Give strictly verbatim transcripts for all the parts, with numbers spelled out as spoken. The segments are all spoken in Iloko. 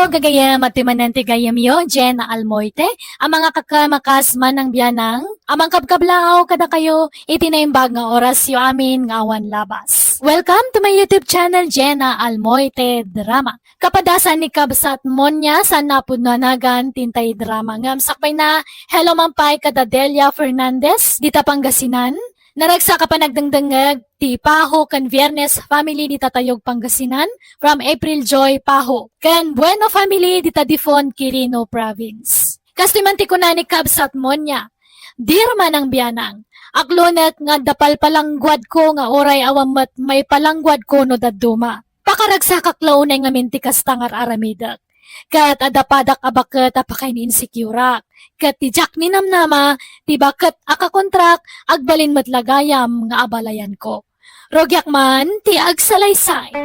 Gagayem, adtoy manen ti gayyemyo, Jenna Almoite, a mangikakamakas Manang Bianang, a mangkabkablaaw kadakayo iti naimbag nga orasyo amin nga awan labas. Welcome to my YouTube channel, Jenna Almoite Drama. Kapadasan ni Kabsat Monia, saan napudno a nagan ti intay drama ngem sakbayna, hello man pay kada Delia Fernandez, dita Pangasinan. Naragsak a panagdengdengngeg ti Paho ken Viernes family dita Tayog, Pangasinan, from April Joy Paho, ken Bueno family dita Difon, Quirino Province. Kastoy man ti kuna ni Kabsat Monia, Dear Manang Bianang, aklonek nga adda palpalangguadko nga uray awan met maipalangguadko no dadduma. Pakaragsakak la unay ngamin ti kasta nga ar-aramidek. Ket adda padak a baket a pakain-insecure-ak. Ket ti diak ninamnama, ti baket a kakontrak, agbalin met la gayam nga abalayanko. Rugiak man ti agsalaysay.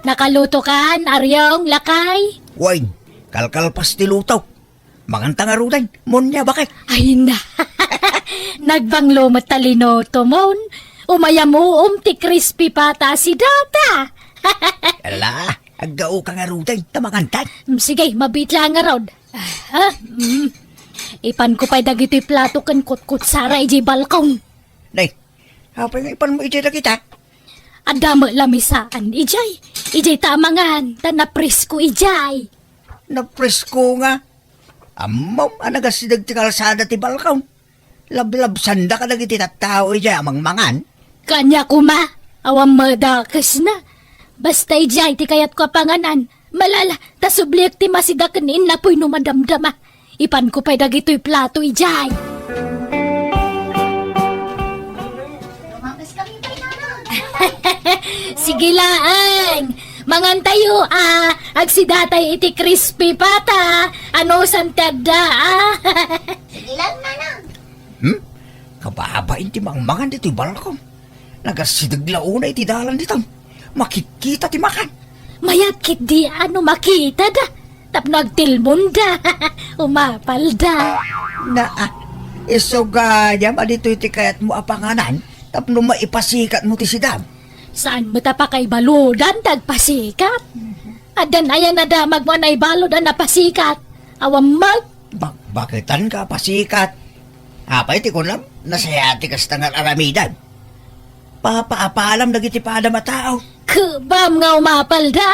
Nakalutokan, Ariong, lakay? Wen, kalkalpas ti luto. Manganta ngaruden, Monia, baket. Ay na. Nagbanglo met ta linutomon. Umayam uom ti crispy pata a sidata. Ala, aggaoka ngaruden, ta mangantan. Mm, sige, mabiit la ngarud. Ah, mm. Ipanko pay dagitoy plato ken kutkutsara idiay balkon. Nay, apay nga ipanmo idiay dagita? Adda met lamisaan idiay. Idiay ta amangan, ta napresko idiay. Napresko nga? Ammom a nagasideg ti kalsada ti balkon. Lablabsanda kadagiti tattao idiay a mangmangan. Kaniak koma, awan madakesna. Basta idiay ti kayatko a panganan. Malala, ta subliek ti masida ken innapoy no madamdama. Ipanko pay dagitoy plato idiay. Sige laeng. Mangantayo, a. Agsidatay iti crispy pata. Anusan ti adda, a. Sige lang, Nanang. Hmm? Kababain ti mangmangan ditoy balkon. Nagasideg la unay ti dalan ditan. Makitkita ti makan. Mayat ketdi a no makitada. Tapno agtilmonda. Umapalda. Naa, isu gayam a ditoy ti kayatmo a panganan tapno maipasikatmo ti sidam. Saan met a pakaibaludan ta agpasikat? Addan aya nadamagmo a naibalud a napasikat? Awan met. Bakbaketan ka a pasikat. Apay ti kunam? Nasayaat ti kasta nga ar-aramidam. Papaapalam dagiti padam a tao. Kebam nga umapalda?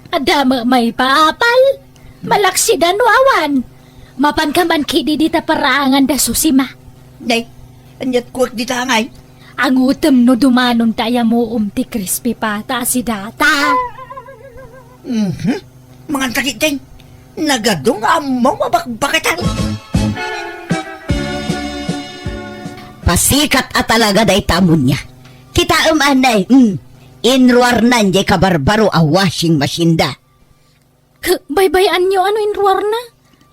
Adda met maipaapal? Malaksidan no awan? Mapanka man ketdi dita paraangan da Susima. Nay, aniat kuek dita ngay? Angutem no dumanon ta ayamuom ti crispy pata a sidata. Mhm. Mangan ta ketdin. Nagadu nga ammom a bakbaketan. Pasikat a talaga dayta a Monia. Kitaem, anay, mm, inruarnan jay kabarbaro a washing machine da. K-, baybay-anyo a no inruarna?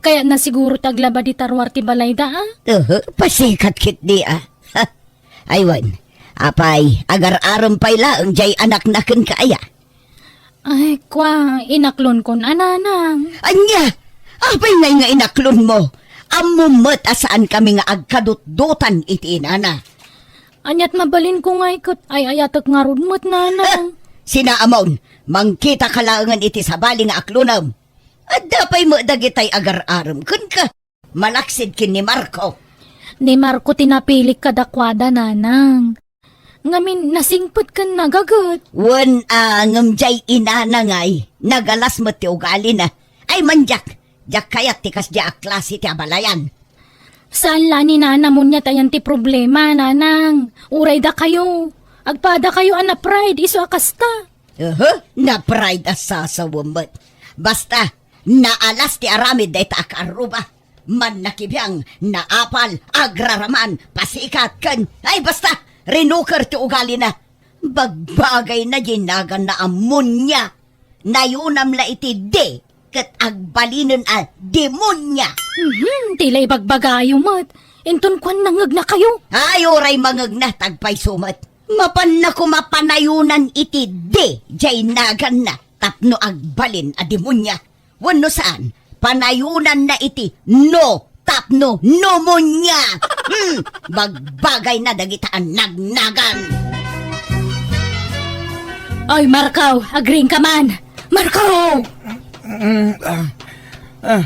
Kayatna siguro ti aglaba dita ruar ti balayda, a? Uhu, pasikat ketdi, a. Ha. Ay wen, apay, agar-arem pay laeng jay anakna kenka aya? Ay, kua, inaklonkon a, Nanang. Ania? Apay ngay nga inaklonmo? Ammom met a saankami nga agkadutdotan iti inana. Aniat mabalinko ngay ket ay-ayatek ngarud met, Nanang. Sinaamon, mangkitaka laengen iti sabali nga aklonem. Adda pay met dagitay agar-arem kenka. Malaksid ken ni Marco. Ni Marco ti napilik kadakuada, Nanang. Ngamin, nasingpet ken nagaget. Wen a, ngem jay inana ngay, nagalas met ti ugalina. Ay, man diak, diak kayat ti kasdiay a klase ti abalayan. Saan la ni Nana Monia ta ayan ti problema, Nanang. Uray dakayo. Agpadakayo a na-pride, isu a kasta. Uhu, na-pride a sasawem met. Basta, naalas ti aramid dayta a kaarruba. Mannakibiang, naapal, agraraman, pasikat, ken, ay, basta, rinuker ti ugalina. Bagbagayna jay naganna a Monia. Nayunam la iti D, ket agbalinen a demonia. Mhm, ti la ibagbagayo met. Inton kuan nangegnakayo. Ay, uray mangegna, tagpayso met. Mapanna koma panayunan iti D, jay naganna, tapno agbalin a demonia. Wenno saan, panayunanna iti no tapno pneumonia. Hmm, bagbagayna dagita a nagnagan. Oy, Marco, agriingka man. Marco! Mm, ah, ah,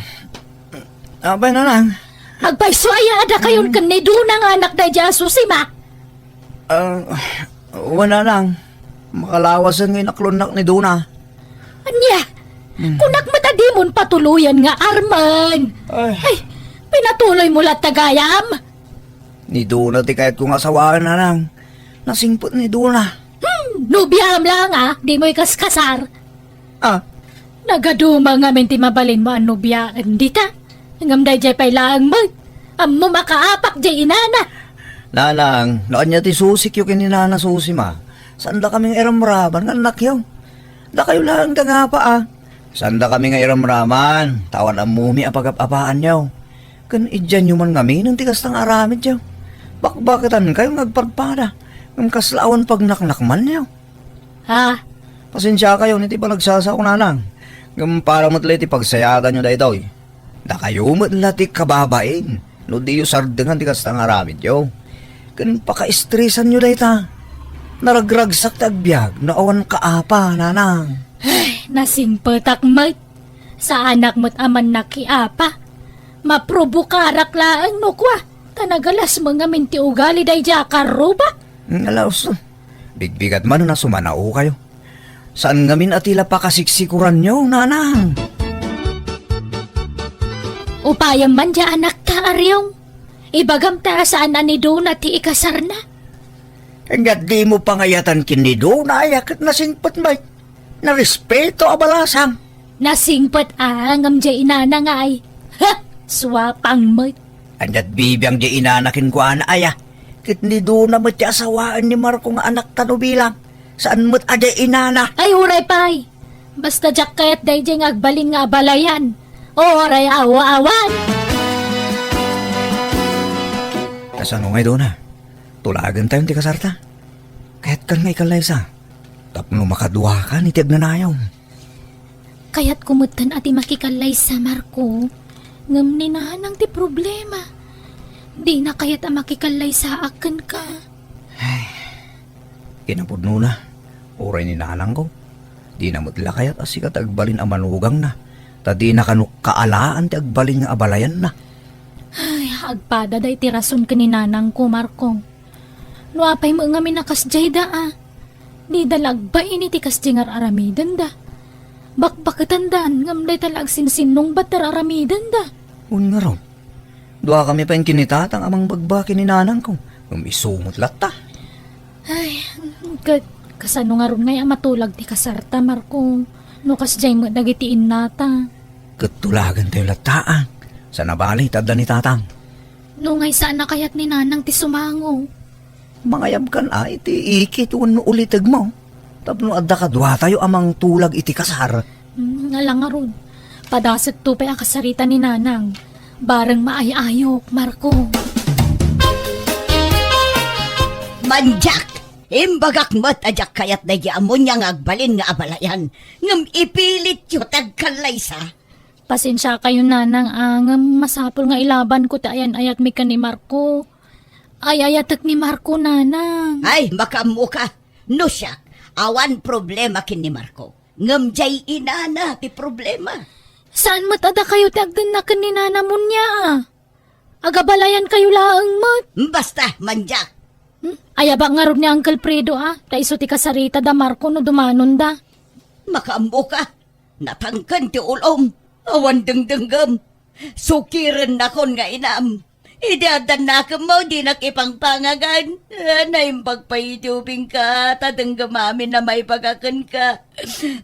apay, nanang? Agpayso aya a dakayon ken ni Dona nga anak daydiay a Susima? Ah, wen, nanang. Makalawasen nga inaklonnak ni Dona. Ania? Hmm. Kunak met a dimon patuloyen nga armen. Ay. Ay, pinatuloymo latta gayam? Ni Dona ti kayatko nga asawaen, nanang. Nasingpet ni Dona. Hmm, nobiaem laeng a, dimo ikaskasar. Ah. Nagaduma ngamin ti mabalinmo a nobiaen dita. Ngem daydiay pay laeng met. Ammom a kaapak diay inana. Nanang, no ania ti susikyo ken ni Nana Susima, saandakami nga iramraman nga annakyo. Dakayo laeng ti angapa a. Saandakami nga iramraman, ta awan ammomi a pagap-apaanyo. Ken idianyo man ngaminen ti kasta nga aramidyo. Bakbaketankayo nga agpadpada, ngem kasla awan pagnaknakmanyo. Ha? Pasensiakayon iti panagsasao, nanang. Ngem para met la iti pagsayatanyo daytoy. Dakayo met la ti kababain no diyo sardengan ti kasta nga aramidyo. Ken pakaestresanyo dayta. Naragragsak ti agbiag no awan kaapa, nanang. Ay, nasingpetak met. Saanak met a mannakiapa. Maprobokarak laeng no kua, ta nagalasmo ngamin ti ugali daydiay a karruba. Ngalaus, bigbigat man a sumanaokayo. Saan ngamin a ti la pakasiksikuranyo, nanang. Upayam man diay anakta, Ariong. Ibagam ta a saan a ni Dona ti ikasarna. Nga dimo pangayatan ken ni Dona, aya ket nasingpet met. Narespeto a balasang. Nasingpet a ngem diay inana nga ay. Ha! Suapang met. Ania't bibiang diay inana kenkuana aya. Ket ni Dona met ti asawaen ni Marco nga anakta no bilang. Saan met a diay inana. Ay, uray pay. Basta diak kayat daydiay nga agbalin nga abalayan. Uray awa-awan. Kasano ngay, Dona? Tulagentayon ti kasarta? Kayatkan nga ikallaysa tapno makaduakan iti agnanayon. Kayatko metten a ti makikallaysa, Marco. Ngem ni Nanang ti problema. Dina kayat a makikallaysaak kenka. Ay, kinapudnona, uray ni Nanangko, dina met la kayat a sika ti agbalin a manugangna, ta dina kano kaalaan ti agbalin nga abalayanna. Ay, agpada dayta ti rason ken ni Nanangko, Marco. No apay met ngamin a kasdiay da a, dida la agbain iti kasdiay nga ar-aramidenda. Bakbaketandan, ngem dayta la agsinsinnungbat ti ar-aramidenda. Wen ngarud, duakami pay ken ni Tatang a mangbagbaga ken ni Nanangko, ngem isu met latta. Ay, ket kasano ngarud ngay a matulag ti kasarta, Marco, no kasdiay met dagiti innata? Ket tulagentayo latta a, saan a bale ta adda ni Tatang. No ngay saan a kayat ni Nanang ti sumango. Mangayabkan a iti ikit wenno ulitegmo tapno adda kaduatayo a mangtulag iti kasar. Hmm, ala ngarud. Padasekto pay a kasarita ni Nanang. Bareng maay-ayok, Marco. Mandiak! Imbagak met a diak kayat daydi a munia nga agbalin nga abalayan, ngem ipilityo ti agkallaysa. Pasensiakayon, Nanang, a, ngem masapul nga ilabanko ti ayan-ayatmi ken ni Marco. Ay-ayatek ni Marco, Nanang. Ay, makaammoka. No siak, awan problema ken ni Marco. Ngem diay inana ti problema. Saan met a dakayo ti agdennak ken ni Nana munia a? Agabalayankayo laeng met. Basta, mandiak. Hmm? Ayabak ngarud ni Uncle Fredo a, ta isu ti kasarita da Marco no dumanonda. Makaammoka. Natangken ti ulom, awan dengdenggem. Sukirennakon nga inam. Idi adda nakemmo, dinak ipangpangagan. Ah, naimbag pay iti ubingka, ta denggem amin a maibaga kenka.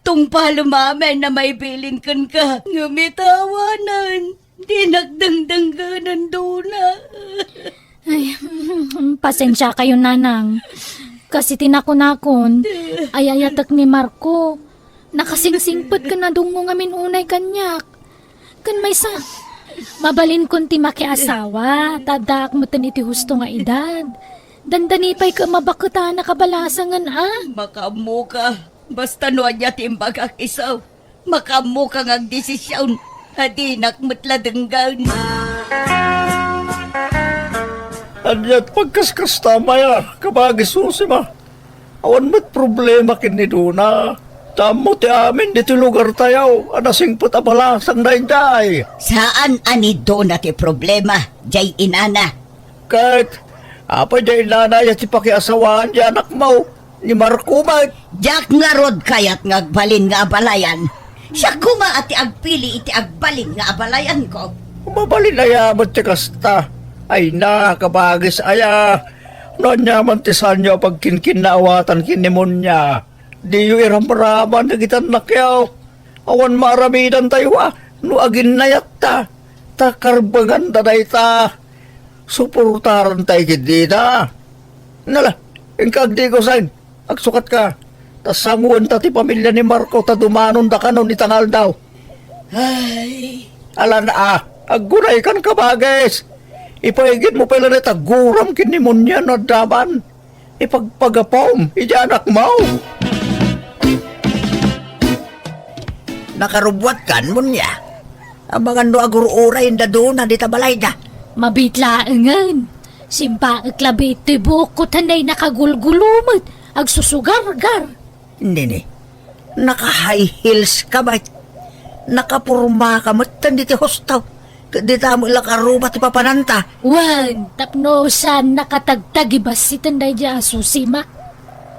Tungpalem amin a maibilin kenka. Ngem ita awanen, dinak dengdenggen, Dona. Ay, pasensiakayo, Nanang. Kas iti nakunakon, ay-ayatek ni Marco. Nakasingsingpet ken nadungngo ngamin unay kaniak. Ken maysa, mabalinkon ti makiasawa, ta addaak metten iti husto nga edad. Dandani pay ket mabaketanak a balasangen a. Makaammoka. Basta no ania ti imbagak isu. Makaammoka nga agdesision a dinak met la denggen. Ania't pagkaskastam aya, kabagi Susima? Awan met problema ken ni Dona. Ta ammo ti amin ditoy lugartayo a nasingpet a balasang daydiay. Saan a ni Dona ti problema, jay inana. Ket, apay jay inana ya ti pakiasawaan ti anakmo, ni Marco met? Diak ngarud kayat nga agbalin nga abalayan. Siak koma a ti agpili iti agbalin nga abalayanko. Mabalin aya met ti kasta. Ay na, kabagis aya. No ania man ti saanyo a pagkinkinnaawatan ken ni Monia, diyo iramraman dagiti annakyo. Awan maaramidantayo a no aginnayatta, ta karbenganda dayta. Suportaranta iti dita. Nala, inka agdigosen. Agsukatka. Ta sangoenta ti pamilia ni Marco ta dumanonda kanon ita nga aldaw. Ay. Alan a, aggunaykan, kabagis. Ipaigidmo pay laeng ti aguram ken ni Monia no adda man. Ipagpagapom iti anakmo. Nakarubbuatkan, Monia. Amangan no agur-uray da Dona dita balayda. Mabiit laengen. Simpaek labi itoy buokko ta nay nakagulgulo met, agsusugargar. Nini, naka-high heels ka met. Nakaporma ka met diti husto. Ket dita met la karuba ti papananta. Wen, tapno saan nakatagtagibas iti daydiay a susima.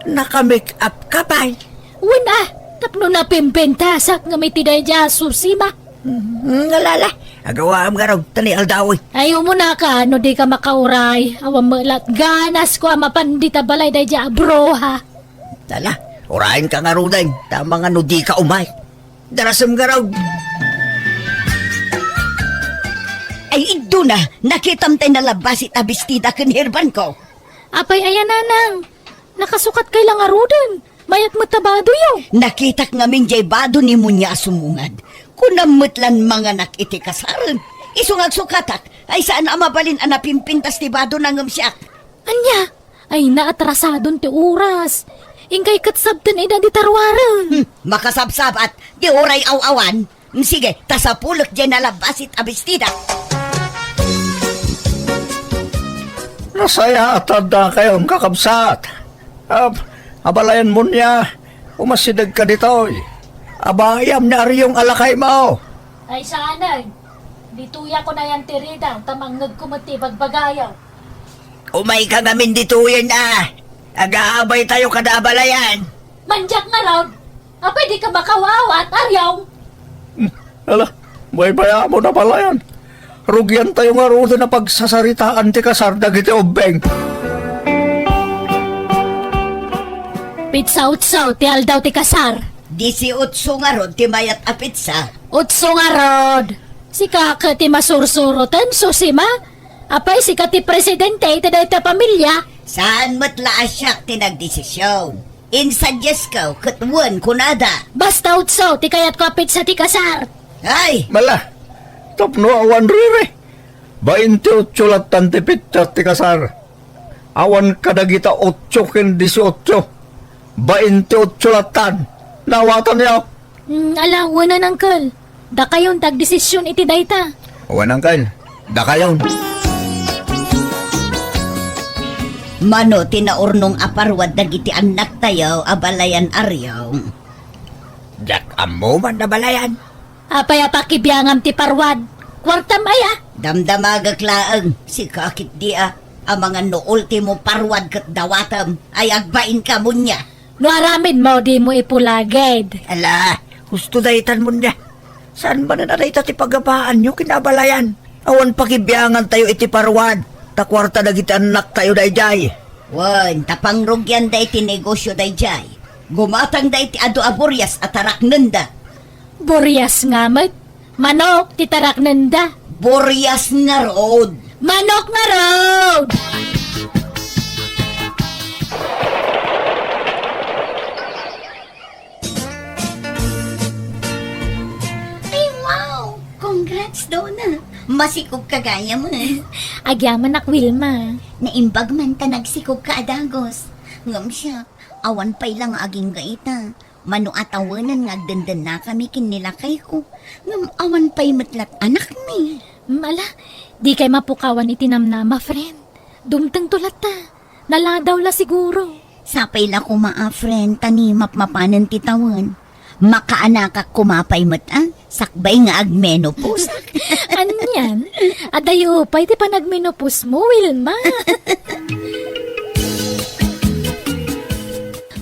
Naka-make up ka pay. Wen a, tapno napimpintasak ngem iti daydiay a susima. Mm, alala. Agawaam ngarud, ta ni aldaw. Ay, umunaka, no dika makauray. Awan met la't ganasko a mapan dita balay daydiay a bruha. Tala, urayenka ngaruden, ta amangan no dika umay. Darasem ngarud. Ay, Dona, nakitam tay nalabasit a bestida ken herbanko. Apay aya, nanang? Nakasukatkay la ngaruden. Mayat met ta badoyo. Nakitak ngamin jay bado ni Monia a sumungad. Kunam met lan manganak iti kasaren. Isu nga agsukatak, ay saan a mabalin a napimpintas ti badona ngem siak. Ania? Ay, naatrasadon ti oras. Inkay ket sabten ida dita ruaren. Hmm, makasabsabat, di uray aw-awan. Hmm, sige, ta sapulek jay nalabasit a bestida. Nasayaat a addakayon, kakabsat. Ap-, abalayan Monia, umasidegka ditoy. Abayam ni Ariong a lakaymo. Ay, saanen. Ditoyak unayen ti rida, ta mangngegko met ti ibagbagayo. Umayka ngamin ditoyen a. Agaabaytayo kada abalayan. Mandiak ngarud. Apay dika makawaawat, Ariong? Hmm, ala, baybay-amon, abalayan. Rugiantayo ngaruden a pagsasaritaan ti kasar dagiti ubbing. Petsa otso ti aldaw ti kasar. Disiotso ngarud ti mayat a petsa. Otso ngarud. Sika ket ti masursuroten, Susima? Apay, sika ti presidente iti dayta pamilia? Saan met la a siak ti nagdesision. Insadiasko ket wen kunada. Basta otso ti kayatko a petsa ti kasar. Ay! Mala, tapno awan riri. Bainte otso lattan ti petsa ti kasar. Awan kadagita otso ken disiotso. Bainte otso lattan. Naawatanyo? Mm, ala, wen, Uncle. Dakayon ti agdesision iti dayta. Wen, Uncle. Dakayon. Mano ti naurnong a parwad dagiti annaktayo, abalayan Ariong? Diak ammo man, abalayan. Apay a pakibiangam ti parwad? Kuartam aya? Damdamagek laeng, sika ketdi a. Amangan no ultimo parwad ket dawatem, ay agbainka, Monia. No aramidmo, dimo ipulaged. Ala, husto daytan, Monia. Saan manen a dayta ti pagapaanyo ken abalayan? Awan pakibiangantayo iti parwad, ta kuarta dagiti annaktayo daydiay. Wen, ta pangrugianda iti negosio daydiay. Gumatangda iti adu a burias a taraknenda. Burias nga met. Manok ti taraknenda. Burias ngarud. Manok ngarud! Ay, wow! Congrats, Dona! Masikog ka gayam, eh. Agyamanak, Wilma. Naimbag man ta nagsikog ka a dagus. Ngem siak, awan pay la nga agingga ita. Mano a tawenen nga agdendennakami ken ni lakayko, ngem awan pay met lat anakmi. Mm, ala, dikay mapukawan iti namnama, friend. Dumtengto latta. Naladaw la siguro. Sapay la koma a, friend, ta ni mapmapanen ti tawen. Makaanakak koma pay met, a? Sakbay nga agmenopause. Anian? Adayo pay ti panagmenopause mo, Wilma.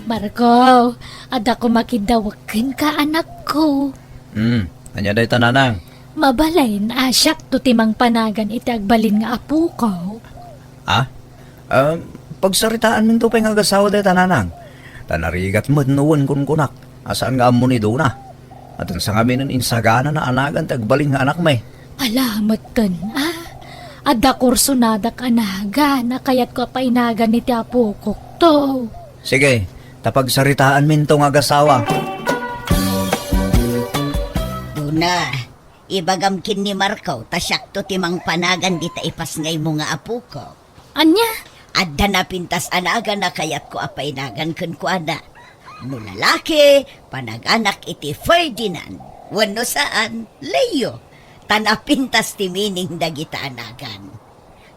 Marco, adda koma kiddawek kenka, anakko. Hmm, ania dayta, nanang? Mabalin a siakto ti mangpanagan iti agbalin nga apoko. Ah? Ah, pagsaritaanminto pay nga agasawa dayta, nanang. Ta narigat met no wen kunkunak a saan nga ammo ni Dona. Atin sa ngaminen insaganana a nagan ti agbalin nga anakmi. Ala, metten, a? Adda kursonadak a nagan a kayatko a painagan iti apokokto. Sige, ta pagsaritaanminto nga agasawa. Dona, ibagam ken ni Marco ta siakto ti mangpanagan dita ipasngaymo nga apokok. Ania? Adda napintas a nagan a kayatko a painagan kenkuana. No lalaki, panaganak iti Ferdinand. Wenno saan, Leo. Ta napintas ti meaning dagita a nagan.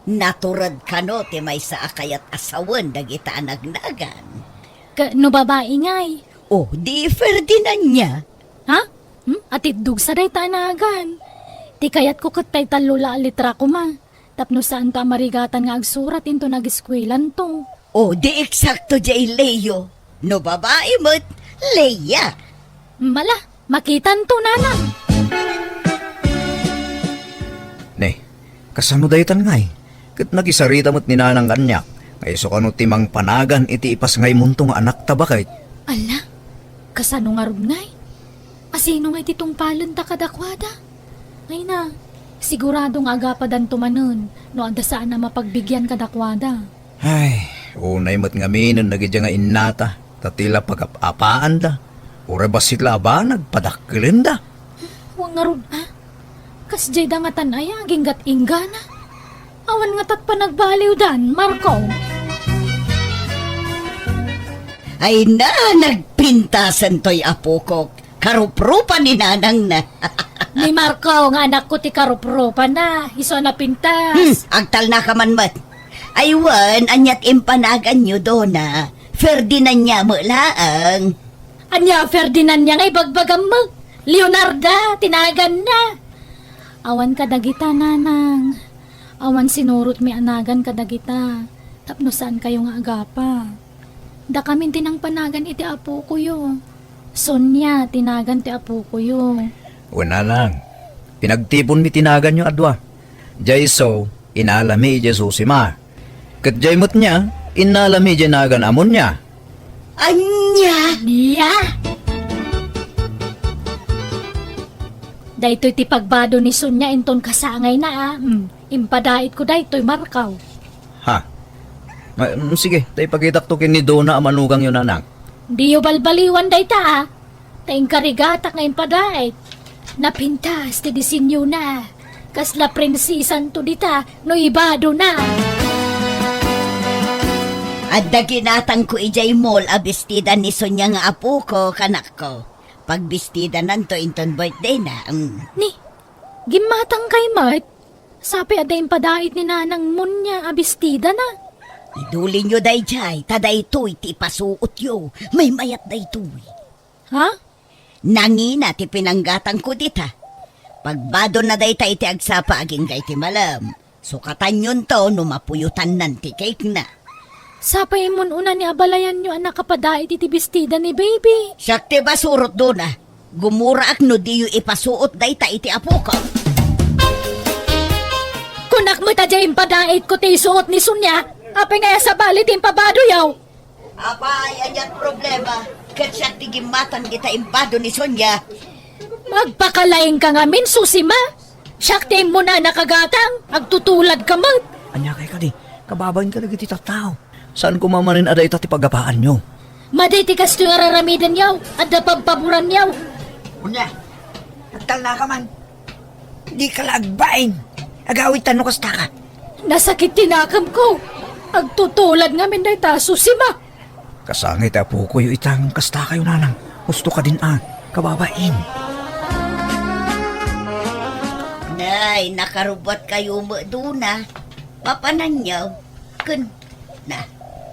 Natured kano ti maysa a kayat a sawen dagita a nagnagan. Ka-, no babai ngay? O, di Ferdinand nia. Ha? Hmm? Atiddog sa dayta a nagan. Ti kayatko ket tay tallo la a litra koma. Tapno saanto a marigatan nga agsurat inton ageskuelanto. O, di eksakto diay Leo. No babai met, Leia. Mala, makitanto, nanang. Ne, kasano daytan ngay? Ket nagisarita met ni nanang kaniak nga isu kano ti mangpanagan iti ipasngaymonto nga anakta baket. Ala, kasano ngarud ngay? Asino ngay ti tungpalenta kadakuada? Ay na, sigurado nga agapadanto manen no adda saan a mapagbigian kadakuada. Ay, unay met ngaminen dagidiay nga innata, ta ti la pagap-apaanda, uray bassit la a banag, padakkelenda. Wen ngarud, a? Kasdiay da ngatan aya aginggat-inggana? Awan ngata't panagbaliwdan, Marco. Ay na, nagpintasen toy apokok. Karuprupa ni nanangna. Ni Marco nga anakko ti karuprupana, isu a napintas. Hmm, agtalnaka man met. Ay wen, ania't impanaganyo, Dona? Ferdinand nia met laeng. Ania Ferdinand nia nga ibagbagam met? Leonarda ti naganna. Awan kadagita, nanang. Awan sinurotmi a nagan kadagita. Tapno saankayo nga agapa. Dakamin ti nangpanagan iti apokoyo. Sonia ti nagan ti apokoyo. Wen, nanang, pinagtiponmi ti naganyo a dua. Diay isu, inalami idiay Susima. Ket diay met nia, innalami idiay nagan a Monia. Ania? Nia? Daytoy ti pagbado ni Sonia inton kasangayna, a. Hmm, impadaitko daytoy, Marco. Ha? Ah, mm, sige, ta ipakitakto ken ni Dona a manugangyo, nanang. Diyo balbaliwan dayta, a. Ta inkarigatak nga impadait. Napintas ti disenyona. Kasla prinsesanto dita no ibadona. Adda ginatangko idiay mall a bestida ni Sonia nga apoko, kanakko. Pagbestidananto inton birthdayna. Mm. Ni, gimmatang kay met? Sapay adda impadait ni Nanang Monia a bestidana. Idulinyo daydiay, ta daytoy ti ipasuotyo. Maymayat daytoy. Ha? Nangina ti pinanggatangko dita. Pagbadonna dayta iti agsapa agingga iti malem. Sukatanyonto no mapuyotannan ti cake-na. Sapay immun-una ni abalayanyo a nakapadait iti bestida ni baby. Siak ti basurot, Dona. Gumuraak no diyo ipasuot dayta iti apoko. Kunak met a diay impadaitko ti isuot ni Sonia. Apay nga sabali ti impabadoyo? Apay, ania't problema? Ket siak ti gimmatang dita imbado ni Sonia. Magpakalaingka ngamin, Susima. Siak ti immunana kagatang, agtutuladka met. Ania kay kadi, kababain kadagiti tattao. Saan koma manen a dayta ti pagapaanyo? Madi ti kastoy a raramidenyo, adda pabpaburanyo. Unya, agtalnaka man. Dika la agbain. Agawidtan no kastaka. Nasakit ti nakemko. Agtutulad ngamin dayta, Susima. Kasangay ti apokoyo ita ngem kastakayo, Nanang. Husto kadin a, kababain. Nay, nakarubbuatkayo met, Dona. Papananyo? Ken, na,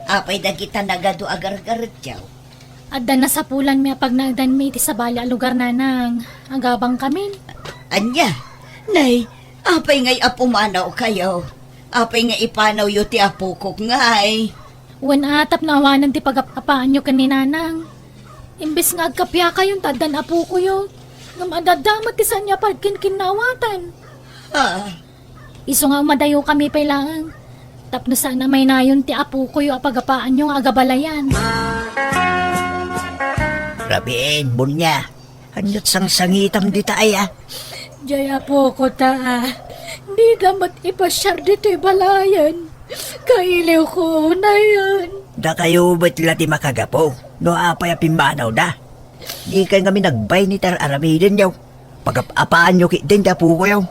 apay dagita nagadu a gargaretyo? Adda nasapulanmi a pagnaedanmi iti sabali a lugar, nanang. Agabangkamin. Ania? Nay, apay ngay a pumanawkayo? Apay nga ipanawyo ti apokok ngay? Wen a, tapno awanen ti pagap-apaanyo ken ni nanang. Imbes nga agkapiakayon ta addan apokoyo, ngem adda met ti saan a pagkinkinnawatan. Ah. Isu nga umadayokami pay laeng, tapno saan a maynayon ti apokoyo a pagapaanyo nga agabalayan. Rabiin, Munia. Ania't sangsangitam dita aya? Jay apokota, a. Dida met ipasiar ditoy balayen. Kailiwko unayen. Dakayo met la ti makagapu no apay a pimmanawda. Dikay ngamin agbain iti ar-aramidenyo. Pagap-apaanyo ketdin ti apokoyo.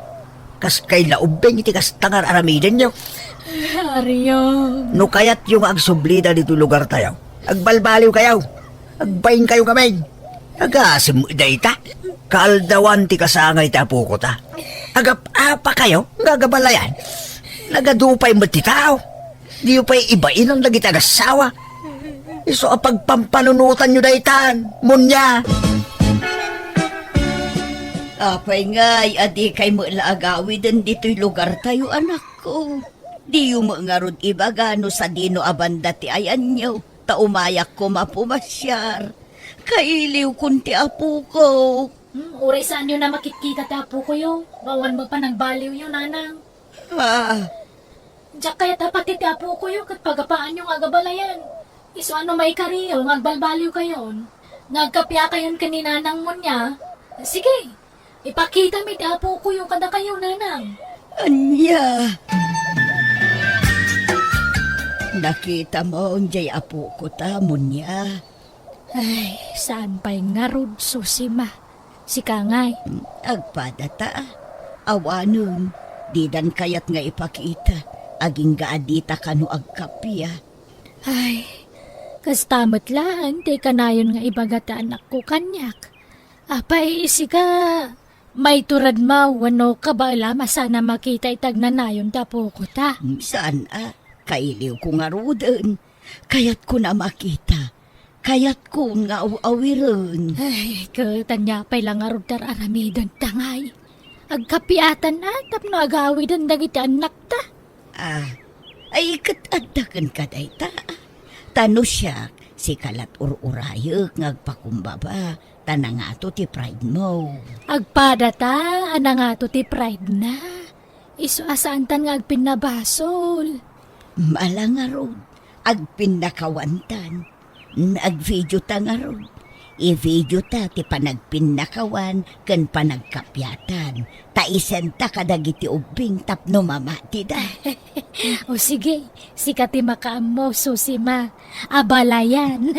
Kaskay la ubbing iti kasta nga ar-aramidenyo. Ariam. No kayatyo nga agsublida ditoy lugartayo, agbalbaliwkayo. Agbainkayo ngamin. Agasem dayta. Kaaldawan ti kasangay ti apokota. Agap-apakayo nga agabalayan. Nagadu pay met ti tao. Diyo pay ibainan dagiti agassawa. Isu a pagpampanunotanyo daytan, Munia. Apay ngay a dikay met la agawiden ditoy lugartayo, anakko? Diyo met ngarud ibaga no sadino a banda ti ayanyo, ta umayak koma pumasiar. Kailiwkon ti apokok. Hmm, uray saanyo a makitkita ti apokoyo, awan met panagbaliwyo, nanang. Ah. Diak kayat a pati ti apokoyo ket pagapaanyo nga agabalayan. Isu a no maikariyo nga agbalbaliwkayon, nga agkapiakayon ken ni Nanang Munia, sige, ipakitami ti apokoyo kadakayo, Nanang. Ania? Nakitam jay apokota, Munia? Ay, saan pay ngarud, Susima? Sika ngay? Agpadata. Awanen, didan kayat nga ipakita. Agingga a dita kano agkappia. Ay, kasta met laeng ti kanayon nga ibaga ti anakko kaniak. Apay, sika, maiturad maw wenno kabaelam a saan a makita iti agnanayon ti apokota? Saan a, kailiwko ngaruden. Kayatko a makita. Kayatko nga aw-awiren. Ay, ket ania pay la ngarud ti ar-aramidenta ngay? Agkapiatan a tapno agawiden dagiti annakta. Ah, ay, ket adda kenka dayta. Ta no siak, sika la't ur-urayek nga agpakumbaba, ta nangato ti pride mo. Agpadata a nangato ti pride na. Isu a saantan nga agpinnabasol. Mala ngarud, agpinnakawantan. Agvideota ngarud. Ivideota ti panagpinnakawan ken panagkapiatan. Ta isenta kadagiti ubbing tapno mamatida. O sige, sika ti makaammo, Susima. Abalayan.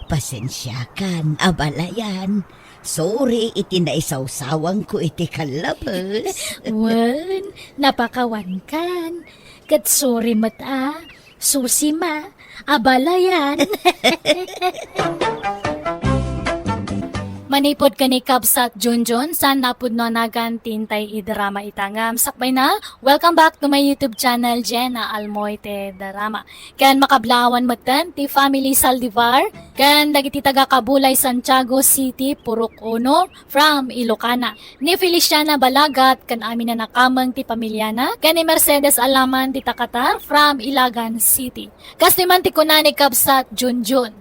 Pasensiakan, abalayan. Sorry iti naisawsawanko iti kallabes. Wen, napakawankan. Ket sorry met a, Susima, abalayan. Manipud ken ni Kabsat Junjun, saan a pudno a nagan ti intay idrama ita ngem sakbayna, welcome back to my YouTube channel, Jenna Almoite Drama. Ken makablaawan metten ti family Saldivar, ken dagiti taga Cabulay, Santiago City, Purok Uno, from Ilocana. Ni Feliciana Balagat, ken amin a nakameng ti pamiliana, ken ni Mercedes Alaman ti Takatar, from Ilagan City. Kastoy man ti kuna ni Kabsat Junjun,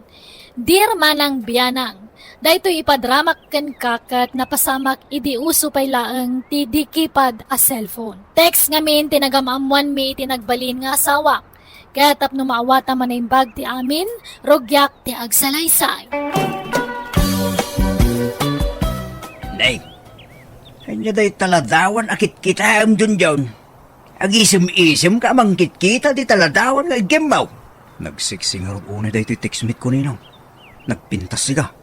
"Dear Manang Bianang, daytoy ipadramak kenka ket napasamak idi uso pay laeng ti di keypad a cellphone. Text ngamin ti nagam-ammoanmi iti nagbalin nga asawak. Ket tapno maawatam a naimbag ti amin, rugiak ti agsalaysay." Nay, ania dayta ladawan a kitkitaem, Junjun? Agisem-isemka a mangkitkita dita ladawan nga iggemmaw. Nagseksi ngarud unay daytoy textmate ko, Ninong. Nagpintas, sika.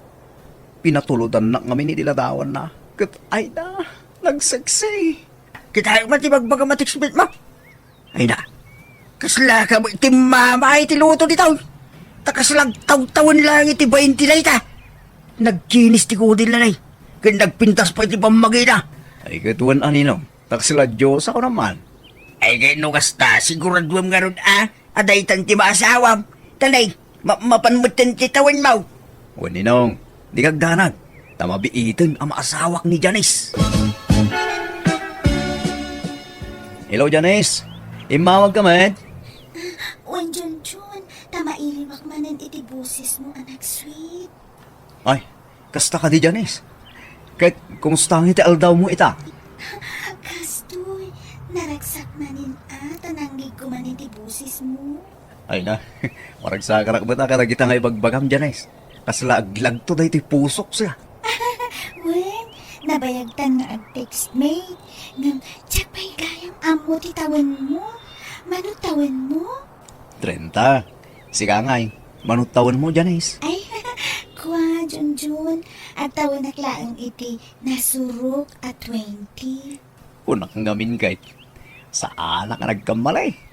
Pinatulodannak ngamin idi ladawanna. Ket, ay na, nagseksi. Kitaem man ti bagbagam a textmate mo. Ay na, kasla ka ti mama iti luto ditoy. Ta kasla agtawtawen laeng iti bainti dayta. Nagkinis ti kudilna, Nay. Ken nagpintas pay ti pammagina. Ay, ket wen a, Ninong. Ta kasla Dios a kunam man. Ay, ket no kasta, siguraduem ngarud a, a daytan ti maasawam. Ta, Nay, Ma-, mapan metten ti tawenmo. Wen, Ninong, dika agdanag, ta mabiiten a maasawak ni Janice. Hello, Janice. Immawagka met? Wen, Junjun, ta mailiwak manen iti bosesmo, anak sweet. Ay, kasta kadi, Janice? Ket kumusta nga iti aldawmo ita? Kastoy, naragsak manen a, ta nanggigko manen ti bosesmo. Ay na, maragsakarak met a kadagita nga ibagbagam, Janice. Kasla aglagto daytoy pusok siya. Wen, nabayagtan nga ag-text, mate. Ngem, diak pay gayam ammo ti tawenmo. Mano tawenmo? Trenta. Sika ngay, mano tawenmo, Janice? Ay, kua, Junjun. Agtawenak laeng iti nasurok a twenty. Kunak ngamin, kay saanak a nagkamali.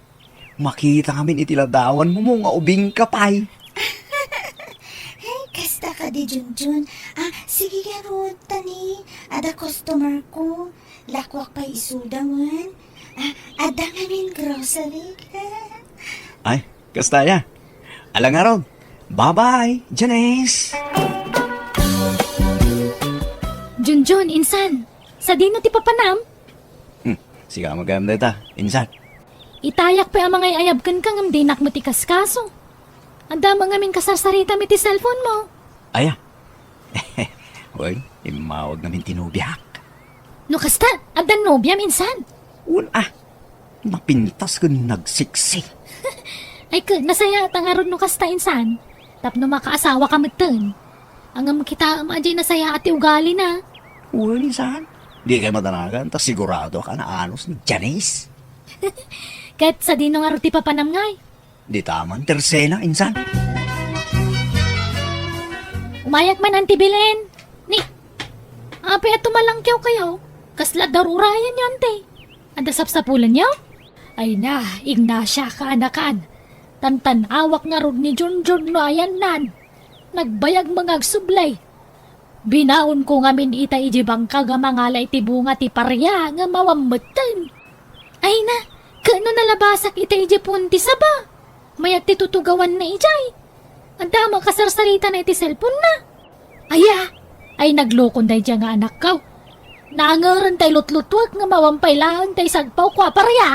Makita ngamin iti ladawanmo nga ubingka pay. Ay, kasta kadi, Junjun. Ah, sige, garud, ta ni, adda customer ko. Lakuak pay isuda wen. Ah, adda ngamin grocery. Ay, kasta ya. Ala ngarud. Bye-bye, Janice. Junjun, insan, sadino ti papanam? Hmm, sika met gayam dayta, insan. Itayak pay a mangay-ayab kenka ngem dinak met ikaskaso. Adda met ngamin kasarsaritami ti cellphone mo. Aya. Wen, immawag ngamin ti nobiak. No kasta, adda nobiam, insan? Wen a. Napintas ken nagsiksi. Ay, ket nasayaat ngarud no kasta, insan. Tapno makaasawaka metten. Ngem kitaem a diay nasayaat ti ugalina. Wen, insan. Dikay madanagan, ta siguradoak a naanus ni Janice. Ket sadino ngarud ti papanam ngay? Dita man ti Rosena, insan. Umayak man, Auntie Belen. Ni, apay a tumalangkewkayo? Kasla adda urayenyo, Auntie? Adda sapsapulenyo? Ay na, Ignacia, kaanakan. Tantan-awak ngarud ni Junjun no ayanna. Nagbayag nga agsubli. Binaonko ngamin ita idiay bangkag a mangala iti bunga ti paria nga awan metten. Ay na, ket no nalabasak ita idiay puon ti saba, mayat ti tutugawanna idiay. Adda met kasarsaritana iti cellphone-na. Aya, ay naglokon daydiay nga anakko. Naangerenta ti lutlutuek nga awan pay laeng ti sagpawko a paria.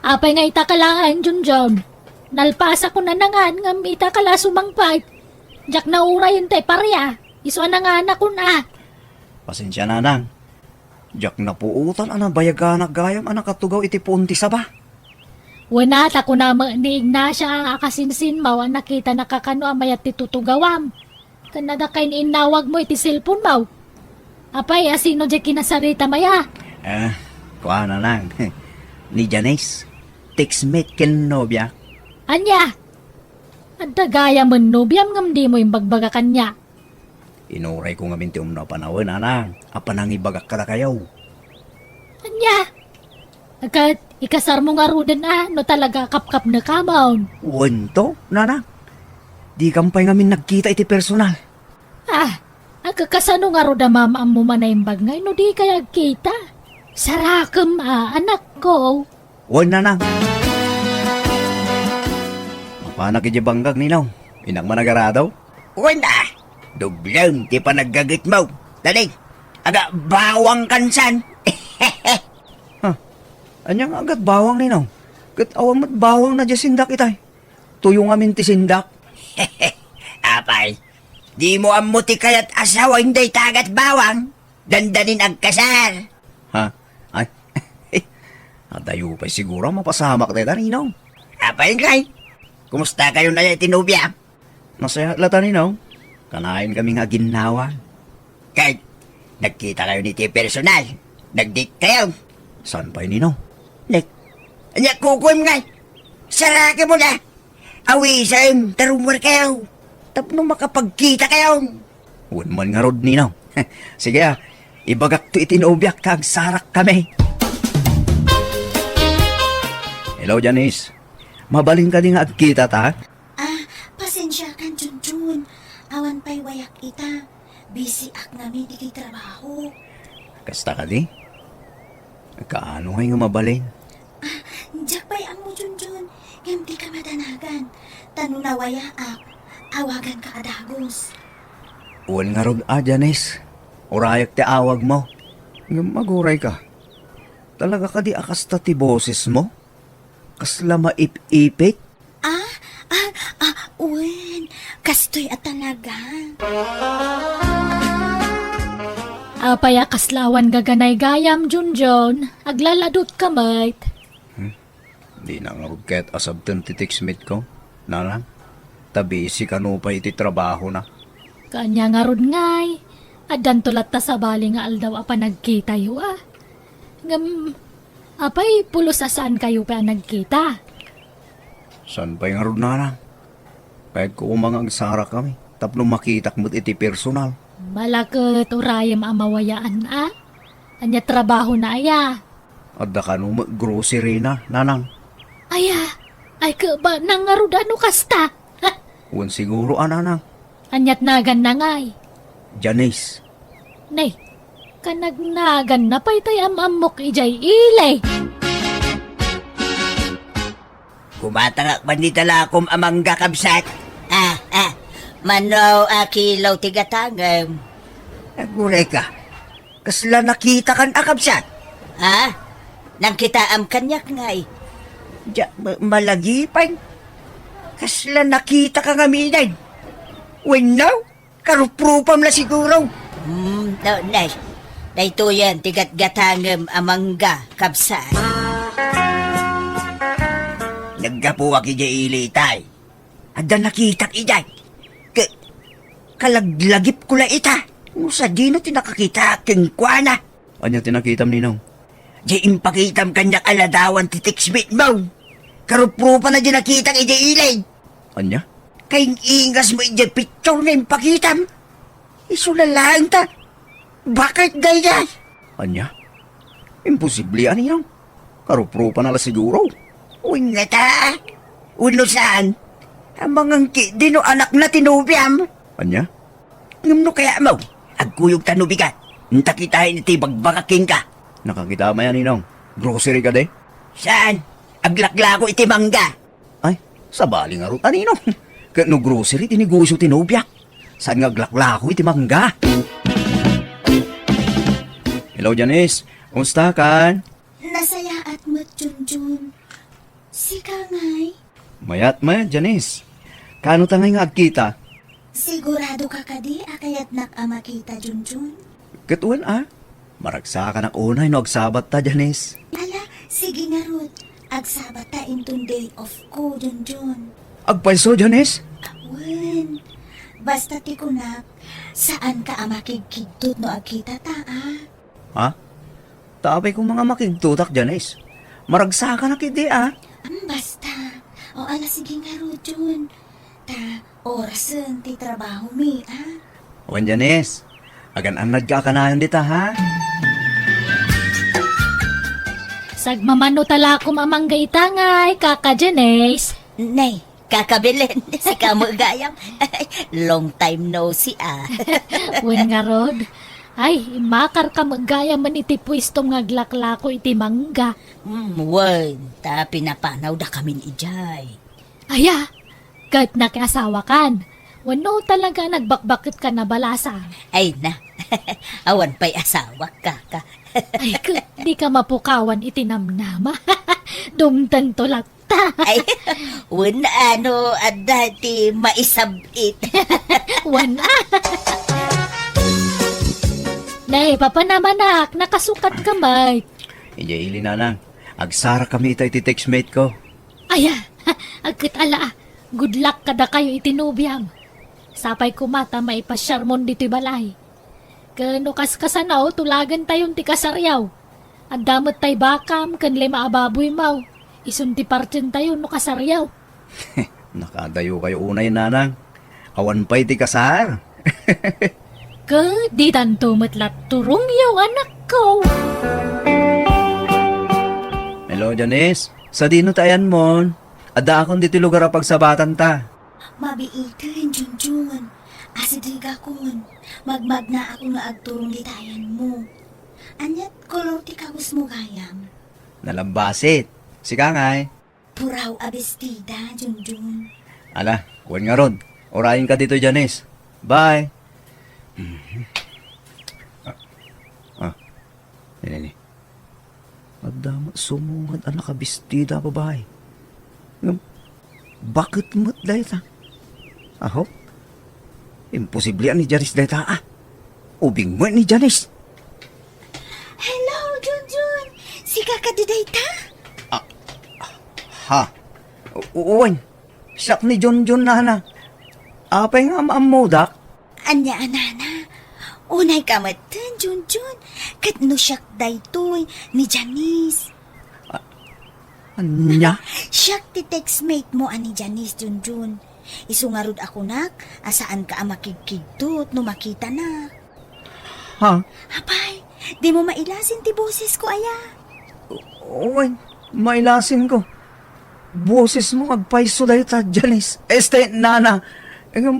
Apay nga ita ka laeng, Junjun? Nalpasakon a nangan ngem ita ka la sumangpet. Diak naurayen ti paria, isu a nanganakon a. Pasensia, nanang. Diak napuotan a nabayaganak gayam a nakatugaw iti puon ti saba. Wen a, ta kuna met ni Ignacia a kasinsinmo a nakitanaka kano a mayat ti tutugawam. Ken adda kay ni innawagmo iti cellphone-mo. Apay, a sino diay kinasaritam aya? Ah, kuana lang. Ni Janice. Textmate ken nobia. Ania? Adda gayamen nobiam ngem dimo imbagbaga kaniak. Inurayko ngamin ti umno a panawen, nanang, a panangibagak kadakayo. Ania? Ket ikasarmo ngaruden a no talaga a kapkapnekamon. Wen to, nanang. Dikam pay ngamin nagkita iti personal. Ah, agkasano ngarud a maam-ammom a naimbag ngay no dikay agkita? Sarakem a, anakko. Wen, nanang. Mapanak idiay bangkag, Ninong. Innak man agarado? Wen a. Dublem ti panaggagetmo. Dadi, aga bawang kansan. Ha? Ania nga agat bawang, Ninong? Ket awan met bawang na diay sindak itay. Tuyo ngamin ti sindak. Apay, dimo ammo ti kayat a sawen dayta agat bawang? Dandanin agkasar. Ha? Ay, adayo pay siguro mapasamak dayta, Ninong. Apay ngay? Kumusta kayo na ti nobia? Nasayaat latta, Ninong. Kanayon kami nga aginnawa. Kay, nagkita kayo ni ti personal. Nag-date kayo. Saan pay, Ninong? Nek, ania kukuem ngay? Sarake mo na. Awisem, tarumwer kayo. Tapno makapagkita kayo. Wen man ngarud, Ninong. Sige a, ibagak to iti nobiak ta agsarak kami. Hello, Janice. Mabalin kadi nga agkita ta? Ah, pasensiakan, Junjun. Awan pay wayak ita. Busy ak ngamin iti trabaho. Kasta kadi? Kaano ngay nga mabalin? Ah, diak pay ammo, Junjun. Ngem dika Ta no nawayaak, awaganka a dagus. Wen ngarud a, Janice. Urayak ti awagmo. Ngem aguray ka. Talaga kadi a kasta ti bosesmo? Kasla maip-ipit? Ah, ah, ah, wen, kastoy a talaga. Apay a kasla awan gaganay gayam, Junjun? Aglaladutka met. Hmm? Dina ngarud kayat a sabten ti textmate ko, Nanang. Ta busy kano pay iti trabahona. Kaanya ngarud ngay, addanto latta sabali nga aldaw a panagkitayo, a. Ngem, apay pulos a saankayo pay a nagkita? Saan pay ngarud, Nanang? Kayatko koma nga agsarakami tapno makitak met iti personal. Malaket urayem a mawayaan, a? Ania trabahona aya? Adda kano met grocery na, Nanang. Aya, ay keba nang ngarud a no kasta? Ha? Wen siguro a, Nanang. Aniat naganna ngay? Janice. Nay, kanagnaganna pay tay am-ammok idiay ili. Kumatangak man ni talakom a mangga, kabsat. Ah, ah. Mano a kilo ti gatangem? Aguray ka. Kasla nakitakan a kabsat? Ha? Nangkitaam kaniak ngay? Dia, ma-, malagipay. Kasla nakitaka ngamin. Wenno? Karuprupam la siguro. Hmm, no, nay. Daytoyen ti gatgatangem a mangga, kabsat. Naggapuak idiay ili tay. Adda nakitak idiay. Ka-, kalaglagipko la ita. No sadino ti nakakita kenkuana? Ania ti nakitam, Ninong? Di impakitam kaniak a ladawan ti textmate mo. Karuprupana di nakitak idiay ili. Ania? Kaing-ingas mo idiay picture nga impakitam. Isu la laeng ta. Bakit daydiay? Ania? Imposible, a, Ninong. Karuprupana la siguro. Uy, ngata. Uno saan? Amangan ketdi no anakna ti nobiam. Ania? Ngem no kayatmo, agkuyogta no bigat. Inta kitaen iti bagbagak kenka. Nakakita maya, Ninong. Grocery kadi? Saan? Aglaklako iti mangga. Ay, sabali ngarud a, Ninong. Ket no grocery ti negosyo ti nobiak, saan nga aglaklako iti mangga? Hello, Janice. Kumusta kan? Nasayaat met, Junjun. Sika ngay? Mayat met, Janice. Kano ta ngay nga agkita? Sigurado ka kadi a kayatnak a makita, Junjun? Ket wen a. Maragsakanak unay no agsabatta, Janice. Ala, sige ngarud. Agsabatta inton day off ko, Junjun. Agpayso, Janice? Wen. Basta ti kunak, saanka a makigkigtot no agkitata, a? Ha? Ta apay koma nga makigtotak, Janice? Maragsakanak idi, a? Am, basta. O, ala, sige ngarud, Jun. Ta orasen ti trabahomi, a? Wen, Janice, agan-annadka a kanayon dita, ha? Sagmamano talakom a mangga ita ngay, kaka Janice. Nay, Kaka Belen, sika met gayam. Long time no see, a. Wen ngarud. Ay, immakarka met gayam iti puestom nga aglaklako iti mangga. Mm, wen, ta pinapanawdakamin idiay. Aya, ket nakiasawakan. Wenno talaga nagbakbaketkan a balasang? Ay na, awan pay asawak, kaka. Ay, ket dika mapukawan iti namnama. Dumtengto latta. Ay, wen a no adda ti maisab-it. Wen a. Nay, papanamanak, nakasukatka met. Idiay ili, Nanang. Agsarakami ita iti textmate ko. Aya, agket ala, good luck kadakayo iti nobiam. Sapay koma ta maipasiarmon ditoy balay. Ken no kaskasano, tulagentayon ti kasaryo. Adda met tay bakam ken lima a baboymo. Isun ti partientayo no kasaryo. Nakadayokayo unay, Nanang. Awan pay ti kasar. Ket ditanto met la turongyo, anakko. Hello, Janice. Sadino ti ayanmon? Addaakon ditoy lugar a pagsabatanta. Mabiiten, Junjun. Asidegakon. Magmagnaakon nga agturong dita ayanmo. Aniat kolor ti kawesmo gayam? Nalabbasit. Sika ngay? Puraw a bestida, Junjun. Ala, wen ngarud. Urayenka ditoy, Janice. Bye. Mhm. Ah, ah. Nini, nini. Adda met sumungad a nakabistida a babai. Ngem, baket met dayta? Aho? Imposible a ni Janice dayta, ah. Ubing met ni Janice. Hello, Junjun! Sika kadi dayta? Ah, ha? U-, wen, siak ni Junjun, nana. Apay nga maammodak? Ania a, nana? Unayka metten, Junjun. Ket no siak daytoy, ni Janice. A-, ania? Siak ti textmate mo a ni Janice, Junjun. Isu ngarud a kunak a saanka a makigkigtot no makitana. Ha? Apay, dimo mailasin ti bosesko aya? Wen, mailasinko. Bosesmo agpayso dayta, Janice. Este, nana. Ngem,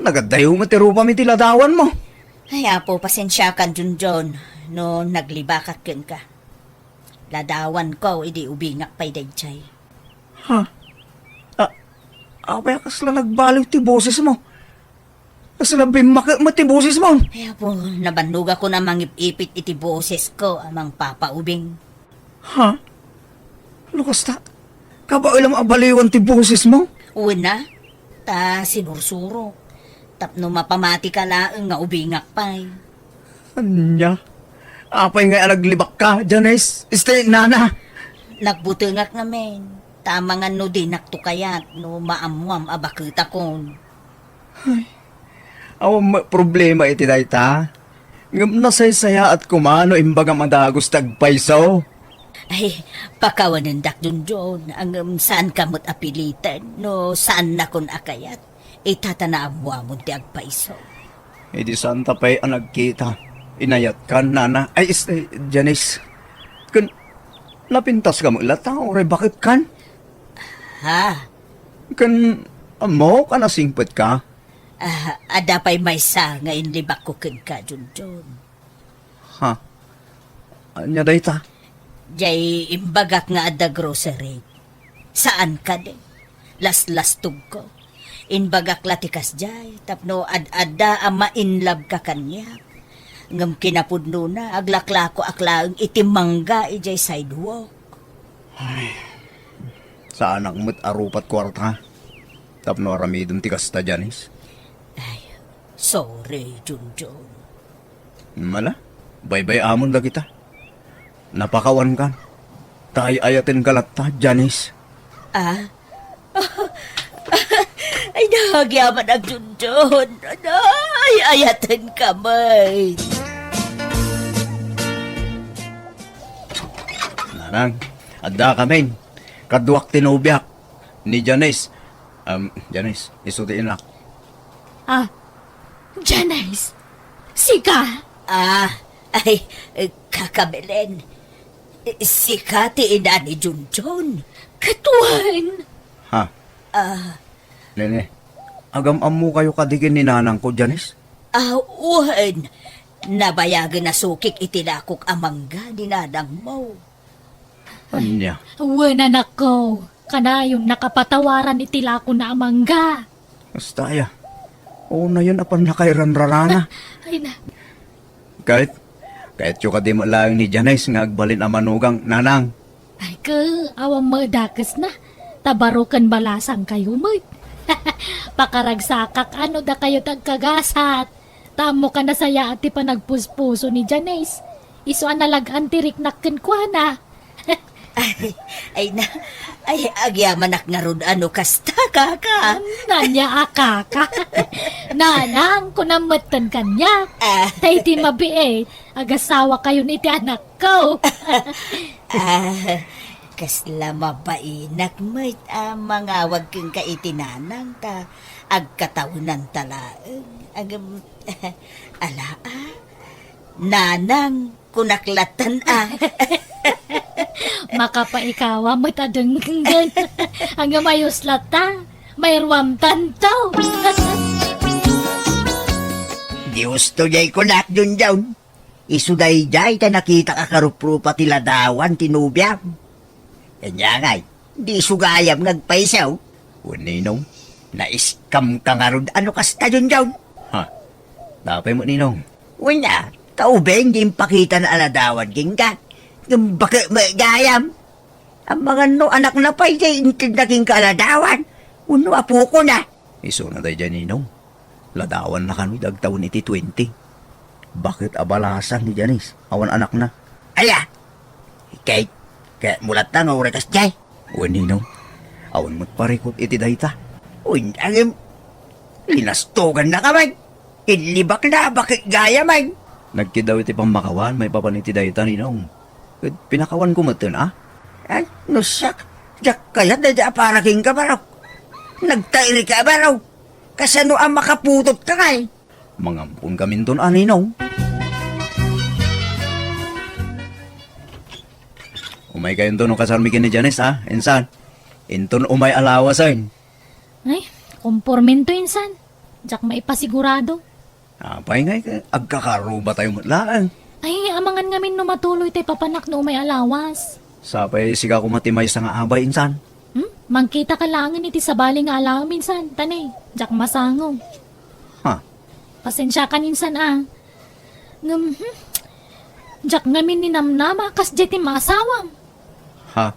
nagaddayo met ti rupam iti ladawanmo. Ay, Apo, pasensiakan, Junjun, no naglibakak kenka. Ladawanko idi ubingak pay daydiay. Ha? A-, apay a kasla nagbaliw ti bosesmo? Kasla bimmakek met ti bosesmo. Ay, Apo, nabannogakon a mangip-ipit iti bosesko a mangpapaubing. Ha? No kasta, kabaelam a baliwan ti bosesmo? Wen a, ta sinursuro. Tapno mapamatika laeng nga ubingak pay. Ania? Apay ngay a naglibakka, Janice? Este, nana? Nagbutengak ngamin. Ta amangan no dinakto kayat no maammoam a baketakon. Ay, awan met problema iti dayta. Ngem nasaysayaat koma no imbagam a dagus ti agpayso. Ay, pakawanendak, Junjun, ngem saanka met a piliten no saannakon a kayat. Ita ta naammoamon ti agpayso. Idi saanta pay a nagkita, inayatkan, nana, ay, is-, eh, Janice. Ken, napintaska met latta, uray baketkan? Ha? Ken, ammok a nasingpetka? Ah, adda pay maysa nga inlibakko kenka, Junjun. Ha? Ania dayta? Jay imbagak nga adda grocery. Saan kadi? Laslastogko. Imbagak la ti kasjay, tapno ad-adda a mainlabka kaniak. Ngem kinapudnona, aglaklakoak laeng iti mangga idiay sidewalk. Ay, saanak met a rupat kuarta. Tapno aramidem ti kasta, Janice. Ay, sorry, Junjun. Mala, baybay-amon dagita. Napakawankan. Ta ay-ayatenka latta, Janice. Ah? Ay, nagyaman, Junjun. Ay, ayatenka met. Nanang, adda kamin. Kaduak ti nobiak. Ni Janice. Um, Janice, isu ti inak. Ah, Janice, sika? Ah, ay, eh, Kaka Belen. Eh, sika ti ina ni Junjun. Ket wen. Ha? Ah. Nene, agam-ammokayo kadi ken ni nanangko, Janice? Ah, wen. Nabayagen a sukik iti lakok a mangga ni nanangmo. Ania? Wen, anakko. Kanayon a kapatawaran iti lakona a mangga. Kasta aya. Unayen a pannakairanrarana. Ay na. Ket, kayatyo kadi met laeng ni Janice nga agbalin a manugang, nanang? Ay, ket, awan met dakesna. Ta baro ken balasangkayo met. Pakaragsakak a no dakayo ti agkagasat. Ta ammok a nasayaat ti panagpuspuso ni Janice. Isu a nalag-an ti riknak kenkuana. Ay, ay na, ay, agyamanak ngarud a no kasta, kaka. Ania a kaka? Nanang, kunam metten kaniak. Ah. Ta iti mabiit, agasawakayon iti anakko. Ah, kasla mabainak met a mangawag kenka iti nanang ta agkatawenanta laeng. Agem, ala, ah. Nanang, kunak lattan a. Makapaikawa met a denggen. Ngem ayos latta, mairuamtanto. Dios to jay kunak, Junjun. Isu dayjay ta nakitak a karuprupa ti ladawan ti nobiam. Ania ngay, di isu gayam nga agpayso? Wen, Ninong, naiskamka ngarud a no kasta, Junjun? Ha? Apay met, Ninong? Wen a, ta ubing di impakitana a ladawan kenka. Ngem baket met gayam. Amangan no anakna pay diay intedna kenka a ladawan wenno apokona. Isuna daydiay, Ninong. Ladawanna kano idi agtawen iti twenty. Baket a balasan ni Janice, awan anakna. Aya! Kay, kayatmo latta nga uray kasdiay? Wen, Ninong. Awan met parikut iti dayta. Wen, ngem, linastogannaka met. Inlibakna, baket gayam met. Nagkiddaw iti pammakawan maipapan iti dayta, Ninong. Ket pinakawanko metten, a? Ay, no siak, diak kayat dayta a para kenka, barok. Nagtairika, barok. Kasano a makaputotka ngay? Mangamponkaminton a, Ninong. Umaykayonto no kasarmi ken ni Janice, a, insan. Inton umay a lawasen. Ay, kompormento insan. Diak maipasigurado. Apay ngay, agkakarubatayo met laeng. Ay, amangan ngamin no matuloy tay papanak no umay a lawas. Sapay sika koma ti maysa nga abay, insan. Hmm? Mangkitaka laengen iti sabali nga alaem, insan. Tani, diak masango. Ha? Pasensiakan, insan, a. Ngem, hmm, diak ngamin ninamnama a kasdiay ti maasawam. Ha?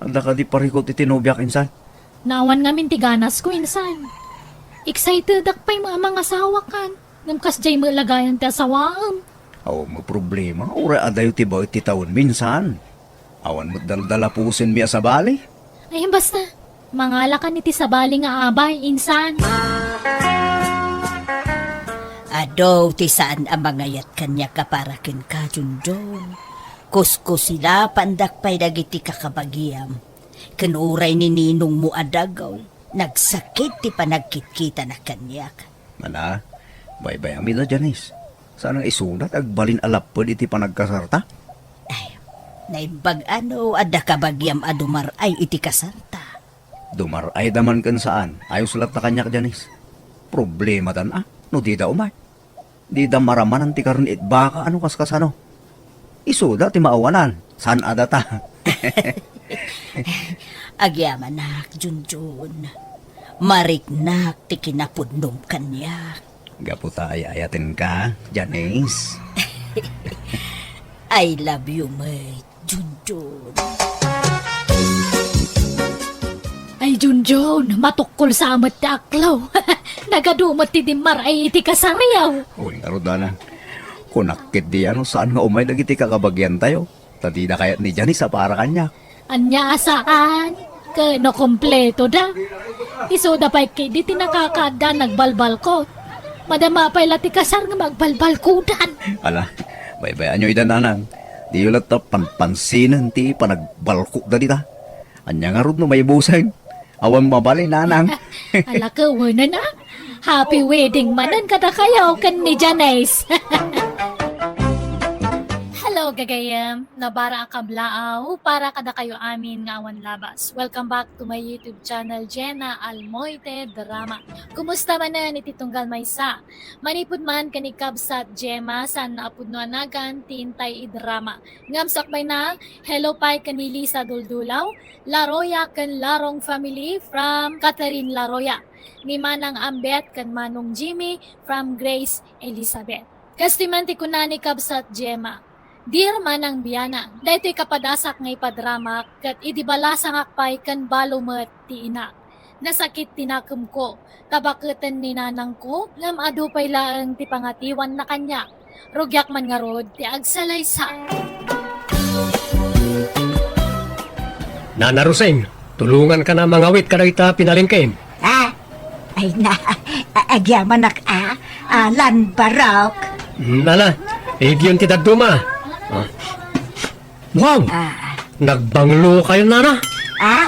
Adda kadi parikut iti nobiak, insan? Naawan ngamin ti ganasko, insan. Excitedak pay met a mangasawakan. Ngem kasdiay met la gayam ti asawaem. Awan met problema. Uray adayo ti baet ti tawenmi, insan. Awan met daldalapusenmi a sabali. Ay, basta. Mangalakan iti sabali nga abay, insan. Adu ti saan a mangayat kaniak a para kenka, Junjun. Kuskusilapandak pay dagiti kakabagiam. Ken uray ni ninongmo a dagew, nagsakit ti panagkitkitana kaniak. Mana, baybayam ida, Janice. Saan nga isuna ti agbalin a lapped iti panagkasarta? Ay, naimbag a no adda kabagiam a dumar-ay iti kasarta. Dumar-ayda man ken saan, ayos latta kaniak, Janice. Problematan a no dida umay. Dida maramanan ti karon itbaka a no kaskasano. Isuda ti maawanan, saan a data. Agyamanak, Junjun. Mariknak ti kinapudnom kaniak. Gapu ta ay-ayatenka, Janice. I love you met, Junjun. Ay, Junjun, matukkol sa met ti aklaw. Nagadu met ti dimmar-ay iti kasariaw. Uy, ngarud, Nanang. Kunak ketdi a no saan nga umay dagiti kakabagiantayo. Ta dida kayat ni Janice a para kaniak. Ania a saan? Ket no kompleto da. Isuda pay ketdi ti nakakaadda nagbalbalkot. Madama pay la ti kasar nga magbalbalkudan. Ala, baybay-anyo ida, Nanang. Diyo latta panpansinen ti panagbalkotda dita. Ania ngarud no maibuseng? Awan mabalin, Nanang. Ala, kawanan a. Happy wedding manen kadakayo ken ni Janice. Hello, gagayem. Nabara a kablaaw para kadakayo amin nga awan labas. Welcome back to my YouTube channel, Jenna Almoite Drama. Kumusta manen iti tunggal maysa? Manipud man ken ni Kabsat Gemma, saan a pudno a nagan ti intay idrama. Ngem sakbay na, hello pay ken ni Lisa Duldulaw, Laroya ken Larong family from Catherine Laroya, ni Manang Ambet ken Manong Jimmy from Grace Elizabeth. Kastoy man ti kuna ni Kabsat Gemma, "Dear Manang Bianang, daytoy kapadasak nga ipadramak ket idi balasangak pay ken balo met ti inak. Nasakit ti nakemko, ta baketen ni nanangko ngem adu pay laeng ti pangatiwanna kaniak. Rugiak man ngarud ti agsalaysa." Nana Roseng, tulonganka a mangawit kadayta pinalengkem. Ah, ay na, a-, agyamanak a, Alan Barok. Mm, ala, igyon ti dadduma. Ah. Wow! Ah. Nagbanglo kayo, Nana? Ah?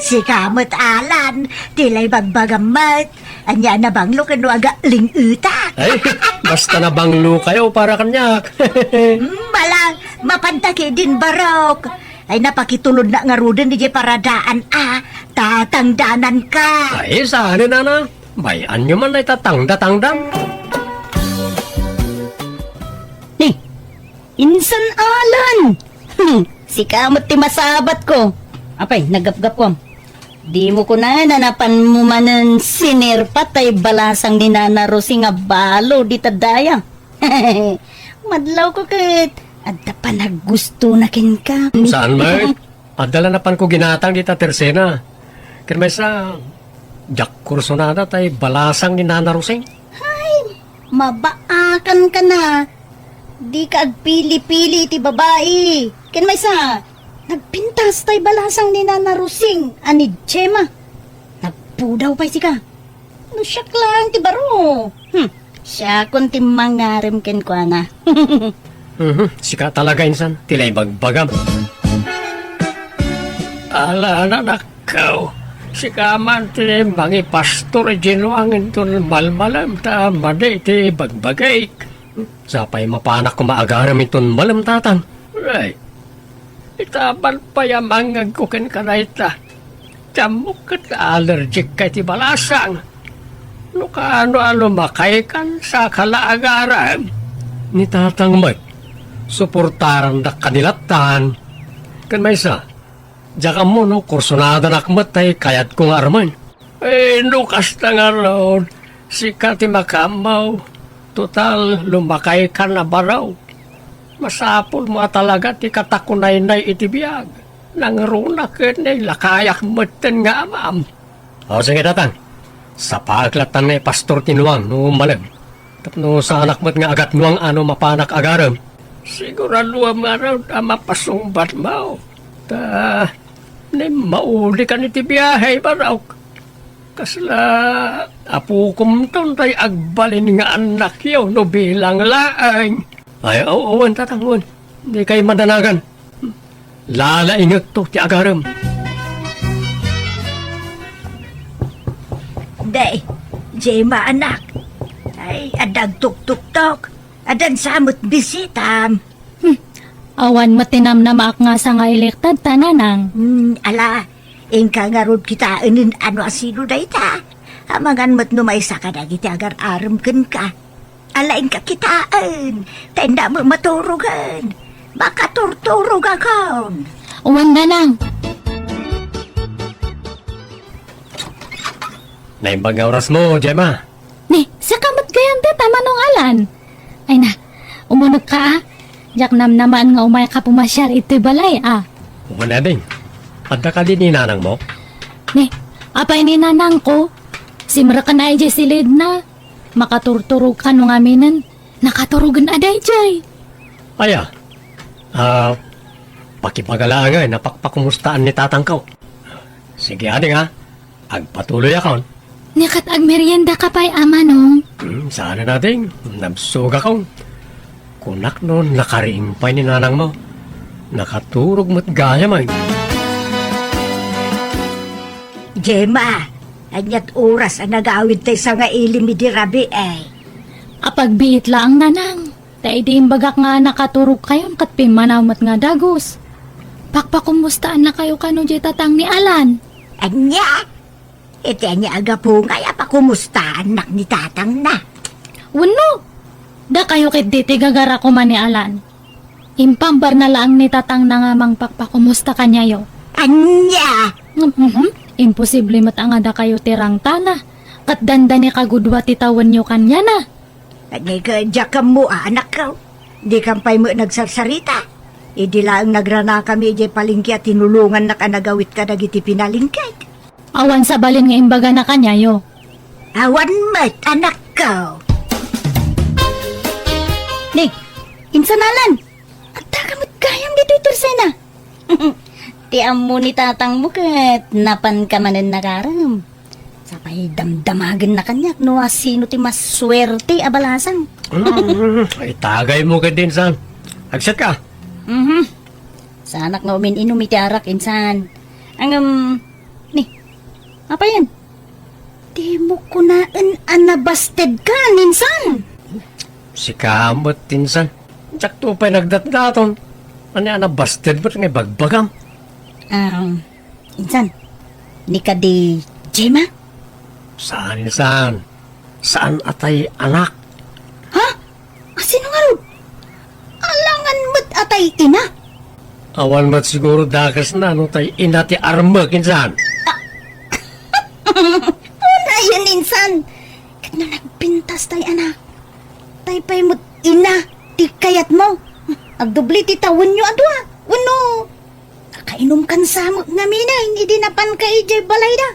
Sika met, Alan, ti la ibagbagam met. Ania a nabanglo ken no aga ling-etak. Ay, basta nabanglo kayo para kaniak. Hmm, balang, mapanta ketdin, Barok. Ay, napakitulodna ngaruden idiay paradaan a, tatangdananka. Ay, saan, Nana? Bay-anyo man dayta tangda-tangdam. Ni, insan Alan! Hmm, sika met ti masabatko. Apay, naggapgapkom. Dimo kunaen a napanmo manen sinerpat tay balasang ni Nana Rosing a balo dita daya. Madlawko ket adda panaggustona kenka. Saan met? Adda la napanko ginatang dita tersena. Ket maysa, diak kursunada tay balasang ni Nana Rosing. Hay, mabaakanka na. Dika agpili-pili iti babai. Ken maysa, nagpintas tay balasang ni Nana Rosing a ni Gemma. Nagpudaw pay sika. No siak laeng ti baro. Hmm, siakon ti mangarem kenkuana. Mhm, sika talaga insan ti naibagbagam. Ala, anakko, sika man ti mangipastor idiay Nuang inton malmalem ta madi ti bagbagik. Sapay mapanak koma agarem inton malem, Tatang. Ay, itaban pay a mangngegko kenka dayta. Ti ammok ket allergic ka iti balasang. No kaano a lumakaykan, saka la agarem. Ni Tatang met, suportarandak kadi lattan. Ken maysa, diak ammo no kursunadanak met tay kayatko nga armen. Eh, no kasta ngarud, sika ti makaammo. Total, lumakaykan a baro. Masapulmo a talaga ti katakunaynay iti biag. Nangruna ket nailakayak metten nga amam. O, sige, Tatang. Sapaek lattan nga ipastor ti Nuang no malem. Tapno saanak met nga agatnuang a no mapanak agarem. Siguraduam ngarud a mapasungbatmo. Ta, naimmauli kan iti biahe, barok. Kasla apokomton tay agbalin nga annakyo no bilang laeng. Ay, aw-, awan, Tatang, awan. Dikay madanagan. Lalaingekto ti agarem. Day, Gemma, anak. Ay, adda agtuktuktok. Addan sa met bisitam. Hmm. Awan met ti namnamaak nga sangailektad ta, Nanang. Hmm, ala, inka ngarud kitaen no asino dayta. Amangan met no maysa kadagiti agar-arem kenka. Ala, inka kitaen, ta inda met maturogen. Makaturturogakon. Wen, Nanang. Naimbag nga orasmo, Gemma. Ni, saka met gayam dayta, Manong Alan. Ay na, umunegka, a. Diak namnamaan nga umayka pumasiar iti balay, a. Wen, Ading. Adda kadi ni nanangmo? Ni, apay ni nanangko? Simreken idiay silidna. Makaturturogka no ngaminen. Nakaturogen a daydiay. Aya, a, pakibagak laeng a pakpakumustaan ni tatangko. Sige, Ading, a. Agpatuloyakon. Ni ket agmeriendaka pay, a manong? Hmm, saan a, Ading. Nabsogakon. Kunak no nakariing pay ni nanangmo. Nakaturog met gayam, ay. Gemma, aniat oras a nagawid tay sangailim idi rabii, ay? Apagbiit laeng, nanang. Ta idi imbagak nga nakaturogkayon ket pimmanaw met nga dagus. Pakpakumustaannakayo kano diay tatang ni Alan? Ania? Iti ania a gapu nga apakumustaannak ni tatangna? Wenno, dakayo ketdi ti gagara koma ni Alan. Impambarna laeng ni tatangna nga mangpakpakumusta kaniayo. Ania? Mhm. Imposible met a nga dakayo ti rangtana, ket dandani kagudua ti tawenyo kaniana. Ket diak ammo, anakko. Dikam pay met nagsarsarita. Idi laeng nagranakami idiay palengke a tinulongannak a nagawid kadagiti pinalengkek. Awan sabalin nga imbagana kaniayo. Awan met, anakko. Ni, insan Alan, addaka met gayam ditoy tersena. Ti ammo ni tatangmo ket napanka manen nagarem. Sapay damdamagenna kaniak no asino ti masuerte a balasang. Mm, itagaymo ketdi, insan. Agsetka? Mhm. Saanak nga umin-inum iti arak, insan. Ngem, ni, apayen? Dimo kunaen a nabastedkan, insan. Sika met, insan. Diakto pay nagdatdaton. Ania a nabasted met nga ibagbagam? Ah, insan, ni kadi Gemma? Saan, insan. Saan a tay anak. Ha? Asino ngarud? Alangan met a tay ina? Awan met siguro dakesna no tay ina ti armek, insan. Ah, Unayen, insan. Ket no nagpintas tay anak, tay pay met ina ti kayatmo. Agdubli ti tawenyo a dua. Wenno, kakainumkan sa met ngamin idi napanka idiay balayda.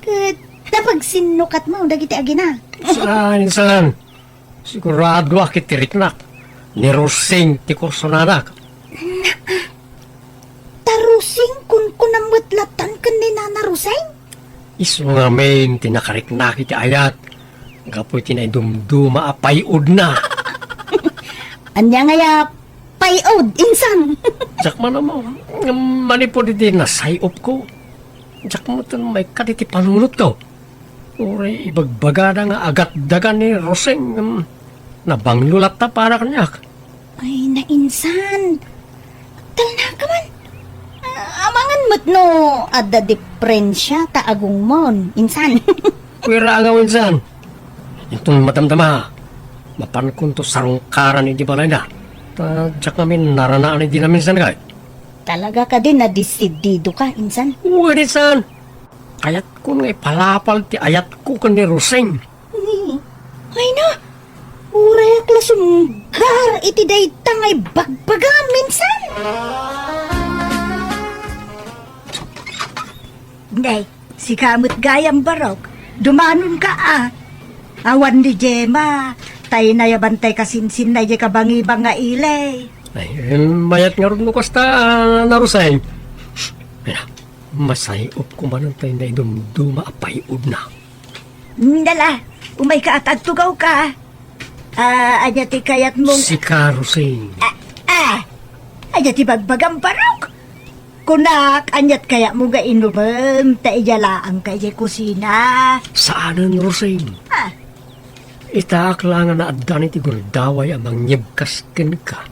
Ket napagsinnukatmo dagiti agina. Saan, saan? Siguradoak iti riknak. Ni Rosing ti kursonadak. Ta Rosing, kunkunam met latan ken ni Nana Rosing? Isu ngamin ti nakariknak iti ayat gapu iti naidumduma a pay-odna. Ania nga ya pay-od, insan? Diak man ammo, ngem manipud iti nasay-opko, diak metten maikkat iti panunotko. Uray ibagbagada nga agatdagan ni Rosing, ngem nabanglo latta para kaniak. Ay, nainsan. Talnaka man. Ah, amangan met no adda diferensia ta agungmon, insan. Kuya Ragaw, insan. Inton madamdama, mapankonto sarungkaran iti balayda. Ta diak ngamin naranaan idi naminsan kay. Talaga kadi nadesidido ka, insan? Wen, insan. Kayatko nga ipalapal ti ayatko ken ni Rosing. Ay na, urayak la sumgar iti dayta nga ibagbagam, insan. Nay, sika met gayam, Barok. Dumanonka a. Awan ni Gemma, tay nayaban tay kasinsinna idiay kabangibang nga ili. Ay, em, mayat ngarud no kasta, ah, Nana Rosing. Ay na, masay-op koma tay naidumduma a pay-odna. Nala, umayka a agtugawka. Ah, ania ti kayatmong Sika, Rosing. Ah, ah, ania ti bagbagam, Barok? Kunak, ania ti kayatmo nga inumem ta idiay laengka idiay kusina? Saanen, Rosing. Ah. Itaak la nga naaddan iti gundaway a mangyebkas kenka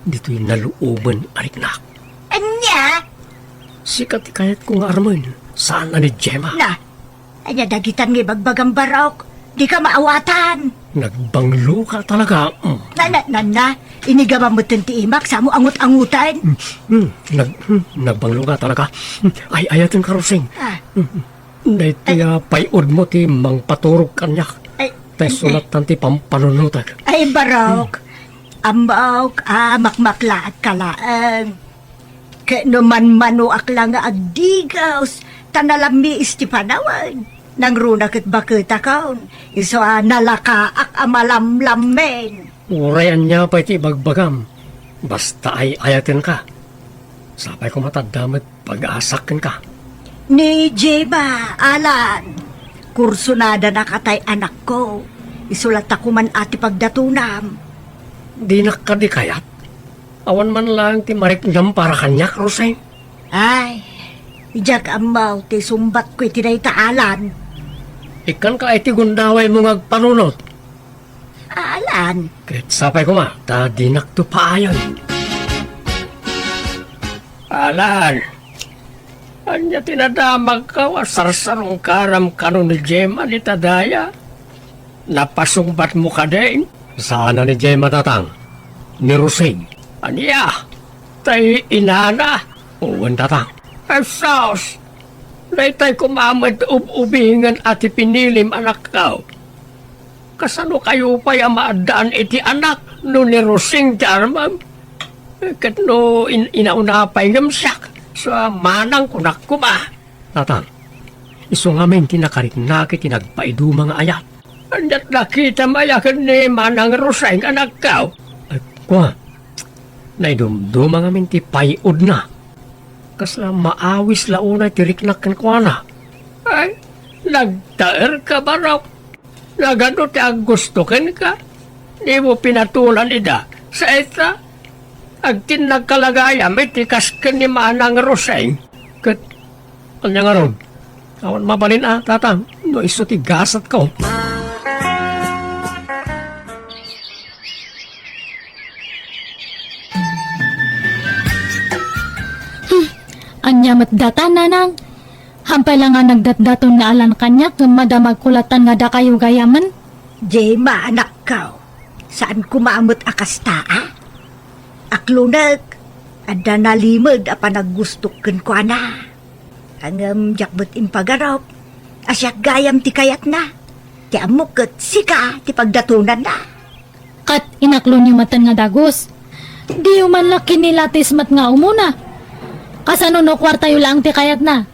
ditoy naluoben a riknak. Ania? Sika ti kayatko nga armen, saan a ni Gemma. Na, ania dagitan nga ibagbagam, Barok? Dika maawatan. Nagbangloka talaga. Mm. Na, na, na, na. Inigama metten ti imak, samo angut-angutan. Mm, mm, nag-, mm, nagbangloka talaga. Mm, ay, ayatenka, Rosing. Ah. Mm, mm. Daytoy a pay-odmo ti mangpaturog kaniak. Ay. Ta isu lattan ti pampanunotek. Ay, Barok. Ammok a makmaklaak ka laeng. Ket no manmanoak la nga agdigaws, ta nalammiis ti panawen, nangruna ket baketakon, isu a nalakaak a malamlammen. Uray ania pay ti ibagbagam, basta ay-ayatenka. Sapay koma ta adda met pag-asak kenka. Ni Gemma, Alan, kursonadanaka tay anakko. Isu latta koman a ti pagdatonam. Dinak kadi kayat? Awan man laeng ti mariknam para kaniak, Rosing. Ay, diak ammo ti sumbatko iti dayta, Alan. Ikkanka iti gundawaymo nga agpanunot. Alan. Ket sapay koma, ta dinakto paayen. Alan, ania ti nadamagko a sarsarungkaram kano ni Gemma dita daya? Napasungbatmo kadi? Saan a ni Gemma, tatang. Ni Rosing. Ania? Tay inana? Wen, tatang. Ay, sus! Daytay koma met ub-ubingen a ti pinilim, anakko. Kasano kayo pay a maaddaan iti anak no ni Rosing ti armem? Ket no in-, inauna pay ngem siak, sa manang kunak koma. Tatang, isu ngamin ti nakariknak iti nagpaiduma nga ayat. Aniat nakitam aya ken ni Manang Roseng, anakko? Ay, kua, naidumduma ngamin ti pay-odna. Kasla maawis la unay ti riknak kenkuana. Ay, nagtaerka, Barok. Nagano ti aggusto kenka? Dimo pinatulan ida. Saita, agtinnagka la gayam iti kas ken ni Manang Roseng. Ket, ania ngarud? Awan mabalin a, tatang, no isu ti gasatko. Hmm, ania met data, nanang? Hampay la nga nagdatdaton nga Alan kaniak, ngem madamagko latan nga dakayo gayamen. Jema, anakko, saan koma met a kasta, a? Aklonek, adda nalimed a panaggustok kenkuana. Ngem diak met impagarup, a siak gayam ti kayatna. Ti ammok ket sika ti pagdatonanna. Ket inaklonyo maten nga dagus. Diyo man la kinilatis met nga umuna. Kasano no kuartayo laeng ti kayatna?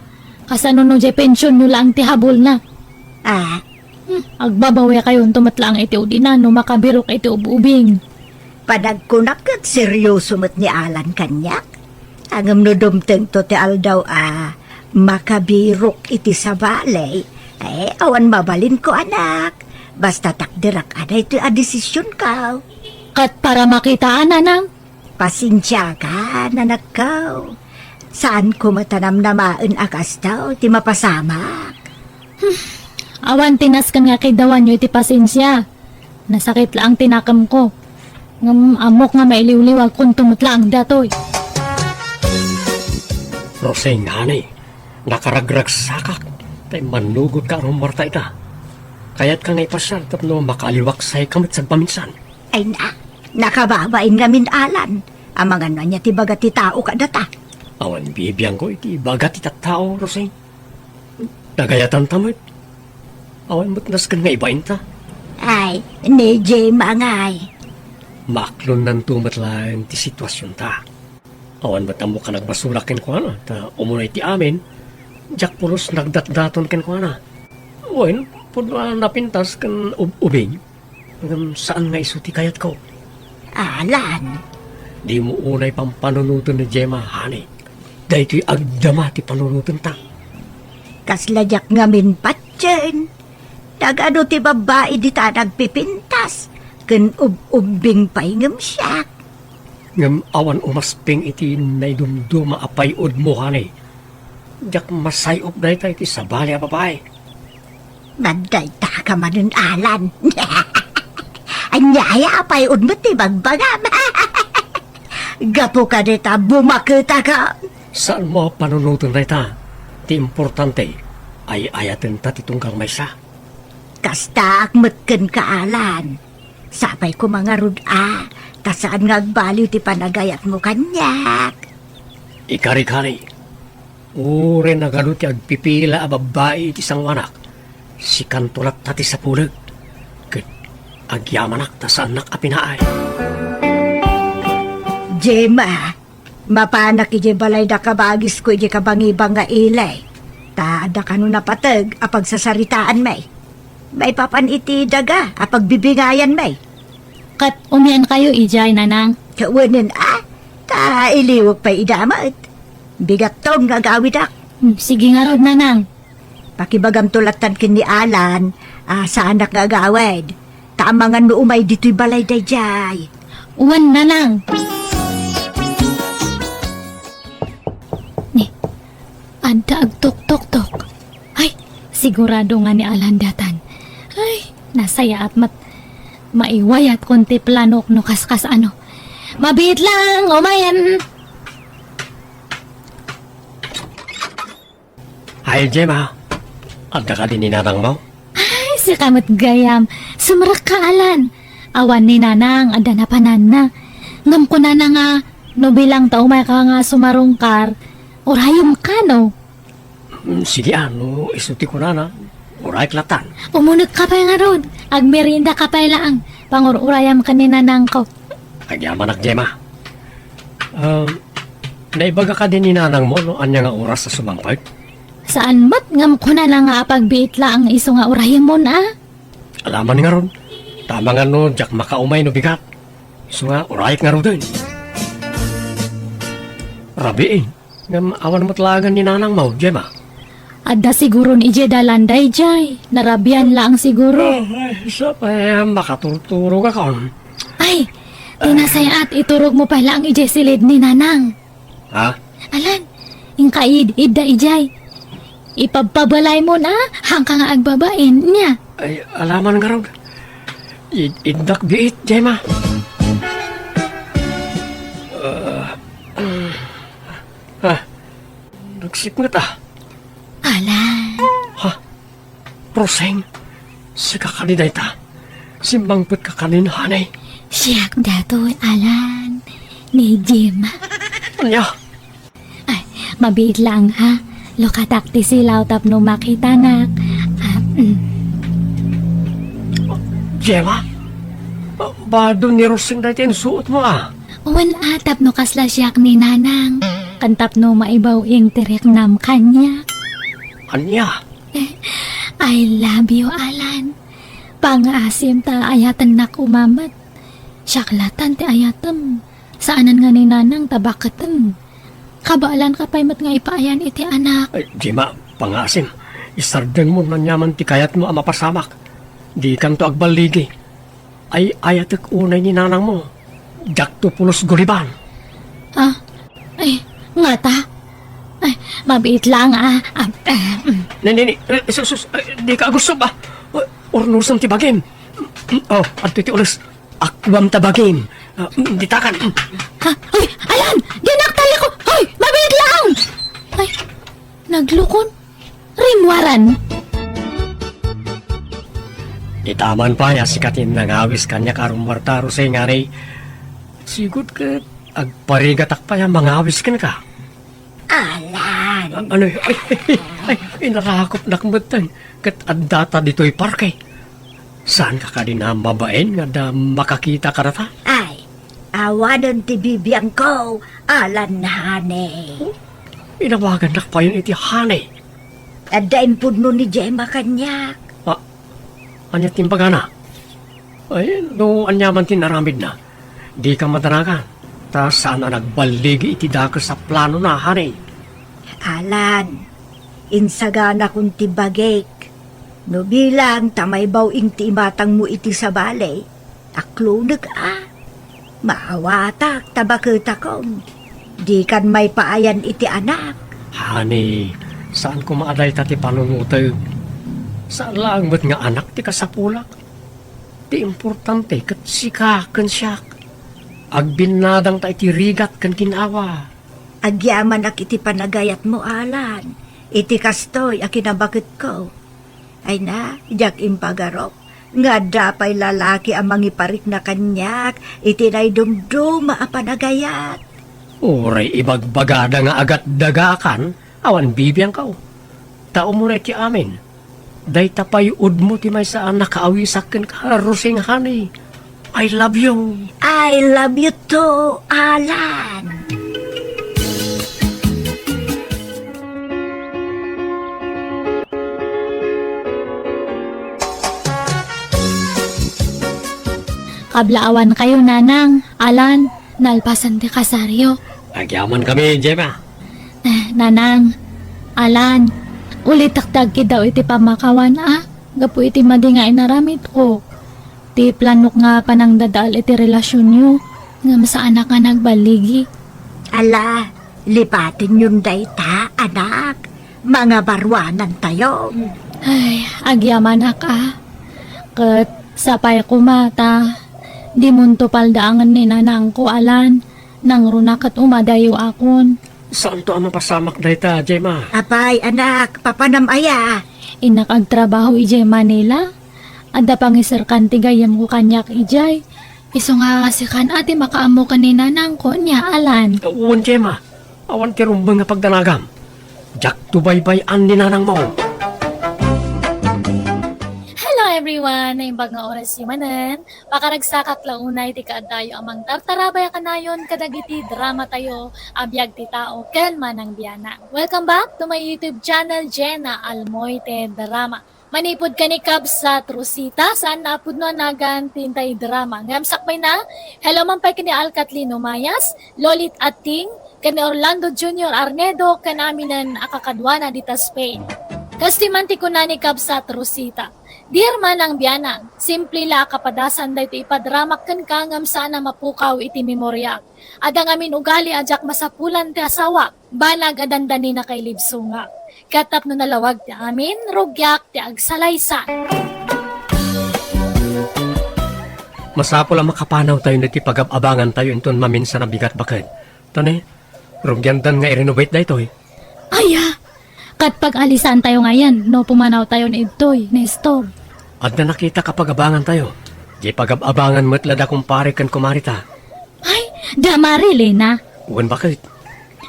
Kasano no diay pensionyo laeng ti habulna? Ah, Hmm, agbabawikayonto met laeng iti udina no makabirok iti ub-ubing. Panagkunak ket serioso met ni Alan kaniak. Ngem no dumtengto ti aldaw a makabirok iti sabali, eh, awan mabalinko, anak. Basta takderak a daytoy a desisionko. Ket para makitaan, nanang? Pasensiaka, nanakko. Saanko met a namnamaen a kasta ti mapasamak. Awan ti nasken nga kidawanyo iti pasensia. Nasakit laeng ti nakemko. Ngem ammok nga mailiwliwagkonto met laeng datoy. Roseng, honey, nakaragragsakak ta immannugotka a rummuarta ita. Kayatka nga ipasiar tapno makaaliwaksayka met sagpaminsan. Ay na, nakababain ngamin, Alan. Amangan ania ti baga ti tao kadata? Awan bibiangko iti baga ti tattao, Roseng. Nagayatanta met. Awan met nasken nga ibainta. Ay, ni Gemma ngay. Maaklonnanto met laeng ti situasionta. Awan met ammok a nagbasolak kenkuana, ta umunay ti amin, diak pulos nagdatdaton kenkuana. Wen, pudno a napintas ken ub-ubing. Ngem saan nga isu ti kayatko. Alan. Dimo unay pampanunoten ni Gemma, honey. Daytoy agdama ti panunotenta. Kasla diak ngamin patien. Nagano ti babbai dita nagpipintas ken ub-ubbing pay ngem siak. Ngem awan umasping iti naidumduma a pay-odmo, honey. Diak masay-op dayta iti sabali a babai. Nagdayta ka manen, Alan. Ania aya a pay-od met ti bagbagam? Gapu kadita bumaketaka. Saanmo a panunoten dayta. Ti importante, ay-ayatenta ti tunggal maysa. Kastaak met kenka, Alan. Sapay koma ngarud a, ta saan nga agbaliw ti panagayatmo kaniak. Ikarikari, uray nagadu ti agpipila a babbai iti sangoanak, sikanto latta ti sapuleg, ket agyamanak ta saannak a pinaay. Gemma, mapanak idiay balayda kabagisko idiay kabangibang nga ili, ta adda kano napateg a pagsasaritaanmi. Maipapan iti daga a pagbibingayanmi. Ket umiankayo idiay, Nanang? Ket wen a, ta iliwek pay ida met. Bigatton nga agawidak. Hmm, sige ngarud, Nanang. Pakibagamto lattan ken ni Alan a saanak nga agawid. Ta amangan no umay ditoy balay daydiay. Wen, Nanang. Ni, adda agtuktoktok. Ay, sigurado nga ni Alan daytan. Ay, nasayaat met. Maiwayatkon ti planok no kaskas ano. Mabiit lang, umayen. Ay, Gemma, adda kadi ni nanangmo? Ay, sika met gayam. Sumrekka, Alan. Awan ni Nanang, adda napananna. Ngem kunana nga, no bilang ta umayka nga sumarungkar, urayemka, no? Mm, sige, a, no isu ti kunana, urayek lattan. Umunekka pay ngarud. Agmeriendaka pay laeng. Pangur-urayam ken ni nanangko. Agyamanak, Gemma. Um, naibaga kadi ni nanangmo no ania nga oras a sumangpet? Saan met ngem kunana nga apagbiit laeng isu nga urayemon a? Alaman ngarud. Ta amangan no diak makaumay no bigat. Isu nga urayek ngaruden. Rabii. Ngem awan met laengen ni nanangmo, Gemma? Adda siguron idiay dalan daydiay. Narabian laeng siguro. Oh, ay, sapay a makaturturogakon. Ay, ti nasayaat, iturogmo pay laeng idiay silid ni Nanang. Ha? Alan, inka id-idda idiay. Ipabpabalaymon a, haanka nga agbabain, nia? Ay, alaman ngarud. Id-iddak biit, Gemma. Ah, ah, nagsipnget a. Alan. Ha? Roseng, sika kadi dayta. Simmangpetka kadi, honey. Siak datoy, Alan. Ni Gemma. Ania? Ay, mabiit laeng, ha? Lukatak ti silaw tapno makitanak. Gemma? Bado ni Rosing dayta insuotmo, a? Wen, a, tapno kasla siak ni Nanang. Ken tapno maibaw-ing ti riknam kaniak. Ania? I love you, Alan. Pangaasim ta ayatennak umamet. Siak latta ti ayatem. Saanen nga ni Nanang ta baketem. Kabaelanka pay met nga ipaayan iti anak. Ay, Gemma, pangaasim. Isardengmo no aniaman ti kayatmo a mapasamak. Dikanto agballigi. Ay, ayatek unay ni Nanangmo. Diakto pulos guliban. Ah, ay, ngata? Ay, mabiit lang, ah. Ah, ah, mm. Ni, ni, ni, eh, sus, sus, eh, dika agusog, a. Urnosem ti bagim. Oh, adtoy ti ules. Akuam ta bagim. Ah, mm, ditakan. Mm. Ha? Hoy, Alan! Dinak taliko! Hoy, mabiit lang! Ay, naglukon. Rimmuaran. Itaman pay a sika ti nangawis kaniak a rummuarta, Rosing, ngani sigud ket agparigatak pay a mangawis kenka. Alan. A-, ano, ay, ay, ay, ay, inarakopnak metten. Ket addata ditoy parke. Saanka kadi a mabain nga adda makakita kadata? Ay, awanen ti bibiangko, Alan, honey. Inawagannak payen iti honey. Adda impudno ni Gemma kaniak. A-, ania ti imbagana? Ay, no aniaman ti inaramidna, dika madanagan, ta saan a nagballigi iti dakes a planona, honey. Alan, insaganakon ti bagik. No bilang ta maibaw-ing ti imatangmo iti sabali, aklonek a. Maawatak ta baketakon. Dikan maipaayan iti anak. Honey, saan koma a dayta ti panunoteg. Saan laeng met nga anak ti kasapulak. Ti importante ket sika ken siak. Agbinnadangta iti rigat ken gin-awa. Agyamanak iti panagayatmo, Alan, iti kastoy a kinabaketko. Ay na, diak impagarup nga adda pay lalaki a mangiparikna kaniak iti naidumduma a panagayat. Uray ibagbagada nga agatdagakan, awan bibiangko. Ta umuna iti amin, dayta pay udmo ti maysa a nakaawisak kenka, Rosing, honey. I love you. I love you too, Alan. Kablaawankayo, Nanang, Alan, nalpasen ti kasaryo. Agyamankami, Gemma. Eh, Nanang, Alan, ulitek ti agkiddaw iti pammakawan, a, gapu iti madi nga inaramidko. Ti planok nga panangdadael iti relasionyo, ngem saanak nga nagballigi. Ala, lipatenyon dayta, anak. Mangabaruanantayo. Ay, agyamanak, a. Ket sapay koma ta dimonto paldaangen ni nanangko, Alan. Nangruna ket umadayuakon. Saanto a mapasamak dayta, Gemma? Apay, anak, papanam aya? Innak agtrabaho idiay Manila. Adda pangiserkan ti gayyemko kaniak idiay. Isu nga sikan a ti makaammo ken ni nanangko, nia, Alan? Wen, Gemma. Awan ti rumbeng nga pagdanagam. Diakto baybay-an ni nanangmo. Hello everyone! Naimbag nga orasyo manen. Pakaragsakak la unay ti kaaddayo a mangtartarabay a kanayon kadagiti dramatayo a biag ti tao ken manang bianang. Welcome back to my YouTube channel, Jenna Almoite Drama. Manipud ken ni Kabsat Rosita, saan a pudno a nagan ti intay drama. Ngem sakbayna, hello man pay ken ni Al Kathleen Umayas, Lolit Ating, ken ni Orlando Junior Arnedo, ken aminen a kakaduana dita Spain. Kastoy man ti kuna ni Kabsat Rosita, Dear Manang Bianang, simple la a kapadasan daytoy ipadramak kenka ngem saan a mapukaw iti memoriak. Adda ngamin ugali a diak masapulan ti asawak. Banag a dandani nakailibsongak. Ket tapno nalawag ti amin, rugiak ti agsalaysay. Masapul a makapanawtayo iti pagab-abangantayo inton maminsan a bigat baket. Ta ne, rugiandan nga i-renovate daytoy. Aya! Ket pag-alisantayo ngayen no pumanawtayon idtoy, Nestor. Adda nakitak a pag-abangantayo. Di pagab-abangan met la da kumpare ken kumarita. Ay, da Marilena. Wen baket.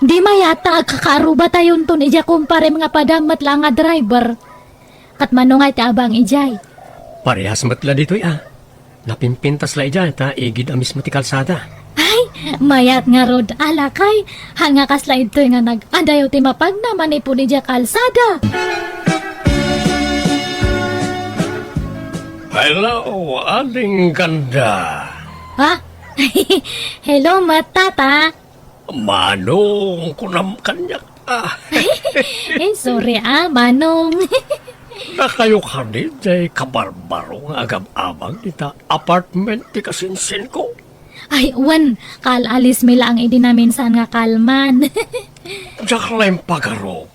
Di mayat ta agkakaarrubatayonton idiay kumparem nga padam met la nga driver. Ket mano nga ti abang idiay? Parehas met la ditoy a. Napimpintas la idiay ta igid a mismo ti kalsada. Ay, mayat ngarud a lakay. Haan nga kasla idtoy nga nag-adayo ti mapagna manipud idiay kalsada. Hello, Ading Ganda. Ha? Hello, met, Tata. Manong, kunam kaniak a. Eh, sorry a, Manong. Nakayo kadi diay kabarbaro nga agab-abag dita apartment ti kasinsinko? Ay, wen, kaal-alismi laeng idi naminsan nga kalman. Diak la impagarup.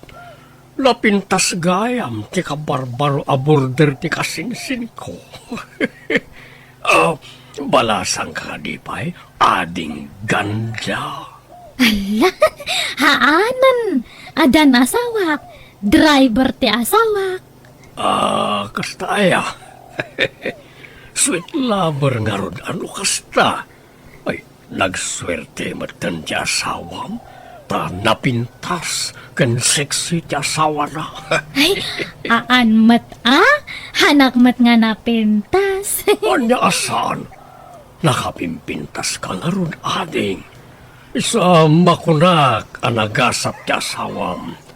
Napintas gayam ti kabarbaro a border ti kasinsinko. Ah, balasangka kadi pay, Ading Ganda? Ala, haanen. Addan asawak. Driver ti asawak. Ah, kasta aya. Sweet lover ngarud a no kasta. Ay, nagsuerte metten ti asawam, ta napintas ken sexy ti asawana. Ay, haan met a? Haanak met nga napintas. Ania a saan? Nakapimpintaska ngarud, Ading. Isu a makunak a nagasat ti asawam.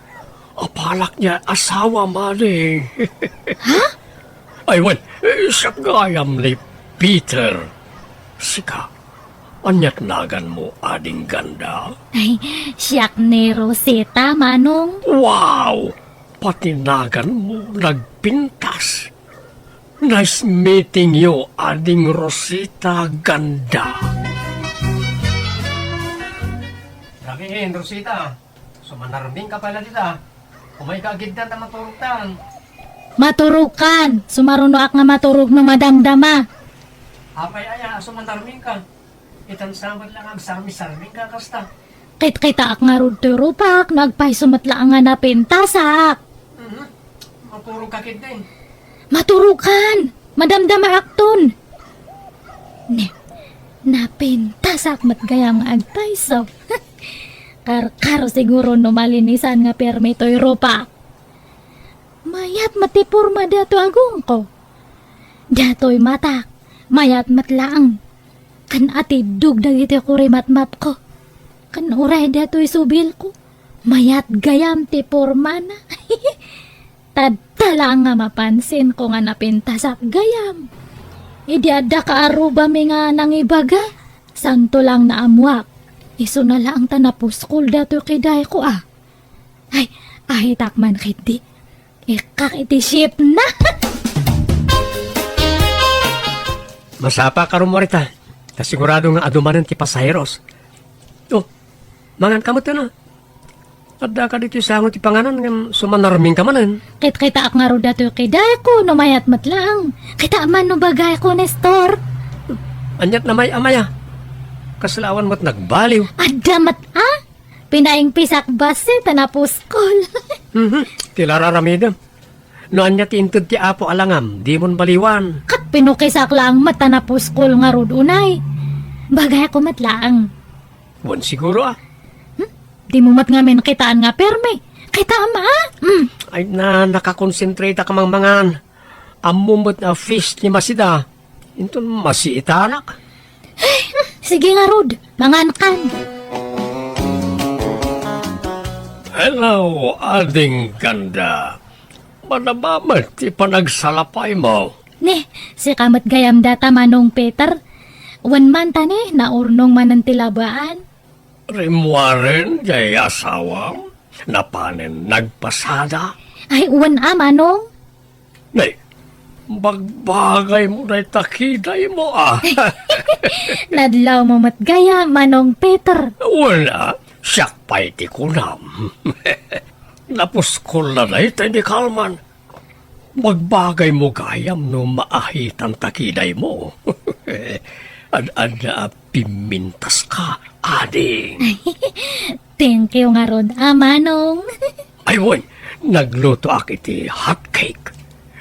Apalak diay asawam, Ading. Ha? Ay, wen, eh, siak gayam ni Peter. Sika, aniat naganmo, Ading Ganda? Ay, siak ni Rosita, Manong. Wow! Pati naganmo nagpintas. Nice meeting you, Ading Rosita Ganda. Rabiin, Rosita. Sumanarmingka pay la dita. Umayka agiddan ta maturogtan. Maturogkan. Sumarunoak nga maturog no madamdama. Apay aya a sumanarmingka? Itan sa met la nga agsarmi-sarmingka kasta. Kitkitaak ngarud ti rupak no agpayso met laeng nga napintasak. Mhm. Maturogka ketdi. Maturogkan. Madamdamaakton. Ne, napintasak met gayam nga agpayso. Karkaro siguro no malinisan nga permi toy rupak. Mayat met ti porma datoy agongko. Datoy matak, mayat met laeng. Ken atiddog dagiti kurimatmatko. Ken uray datoy subilko, mayat gayam ti pormana. Tadta laeng nga mapansinko nga napintasak gayam. Idi adda kaarrubami nga nangibaga, santo laeng naammuak. Isuna laeng ta napuskol datoy kidayko a. Ay, ahitak man ketdi. Ikkak iti shift na. Masapa ka rummuar ita. Ta sigurado nga adu manen ti pasaheros. Oh, manganka met no? Adda kadi ti sango ti panganan ngem sumanarmingka manen. Kitkitaak ngarud datoy kidayko no mayat met laeng. Kita man no bagayko, Nestor. Aniat na may amaya. Kasla awan met nagbaliw. Adda met a? Pinaingpisak bassit a napuskol. Mhm. Ti la ar-aramidem. No ania ti inted ti Apo a langam, dimon baliwan. Ket pinukisak laeng met a napuskol ngarud unay. Bagayko met laeng. Wen siguro a. Hmm? Dimo met ngamin kitaan nga permi. Kitaem a? Hmm. Ay na, nakakonsentrate ka mangmangan. Ammom met a fish ti masida. Inton masiitanak. Ay, hmm, sige ngarud, mangankan. Hello, Ading Ganda. Madama met ti panagsalapaymo. Ne, sika met gayam data, Manong Peter. Wen man ta ne, naurnong manen ti labaan. Rimmuaren diay asawam? Napanen nagpasada? Ay, wen a, Manong. Nay, bagbagaymo dayta kidaymo a. Nadlawmo met gayam, Manong Peter. Wen a, siak pay ti kunam. Napuskol la dayta ni kalman. Bagbagaymo gayam no maahitan ta kidaymo. Ad-adda a pimmintaska, ading. Thank you ngarud a, Manong. Ay, wen, naglutoak iti hot cake.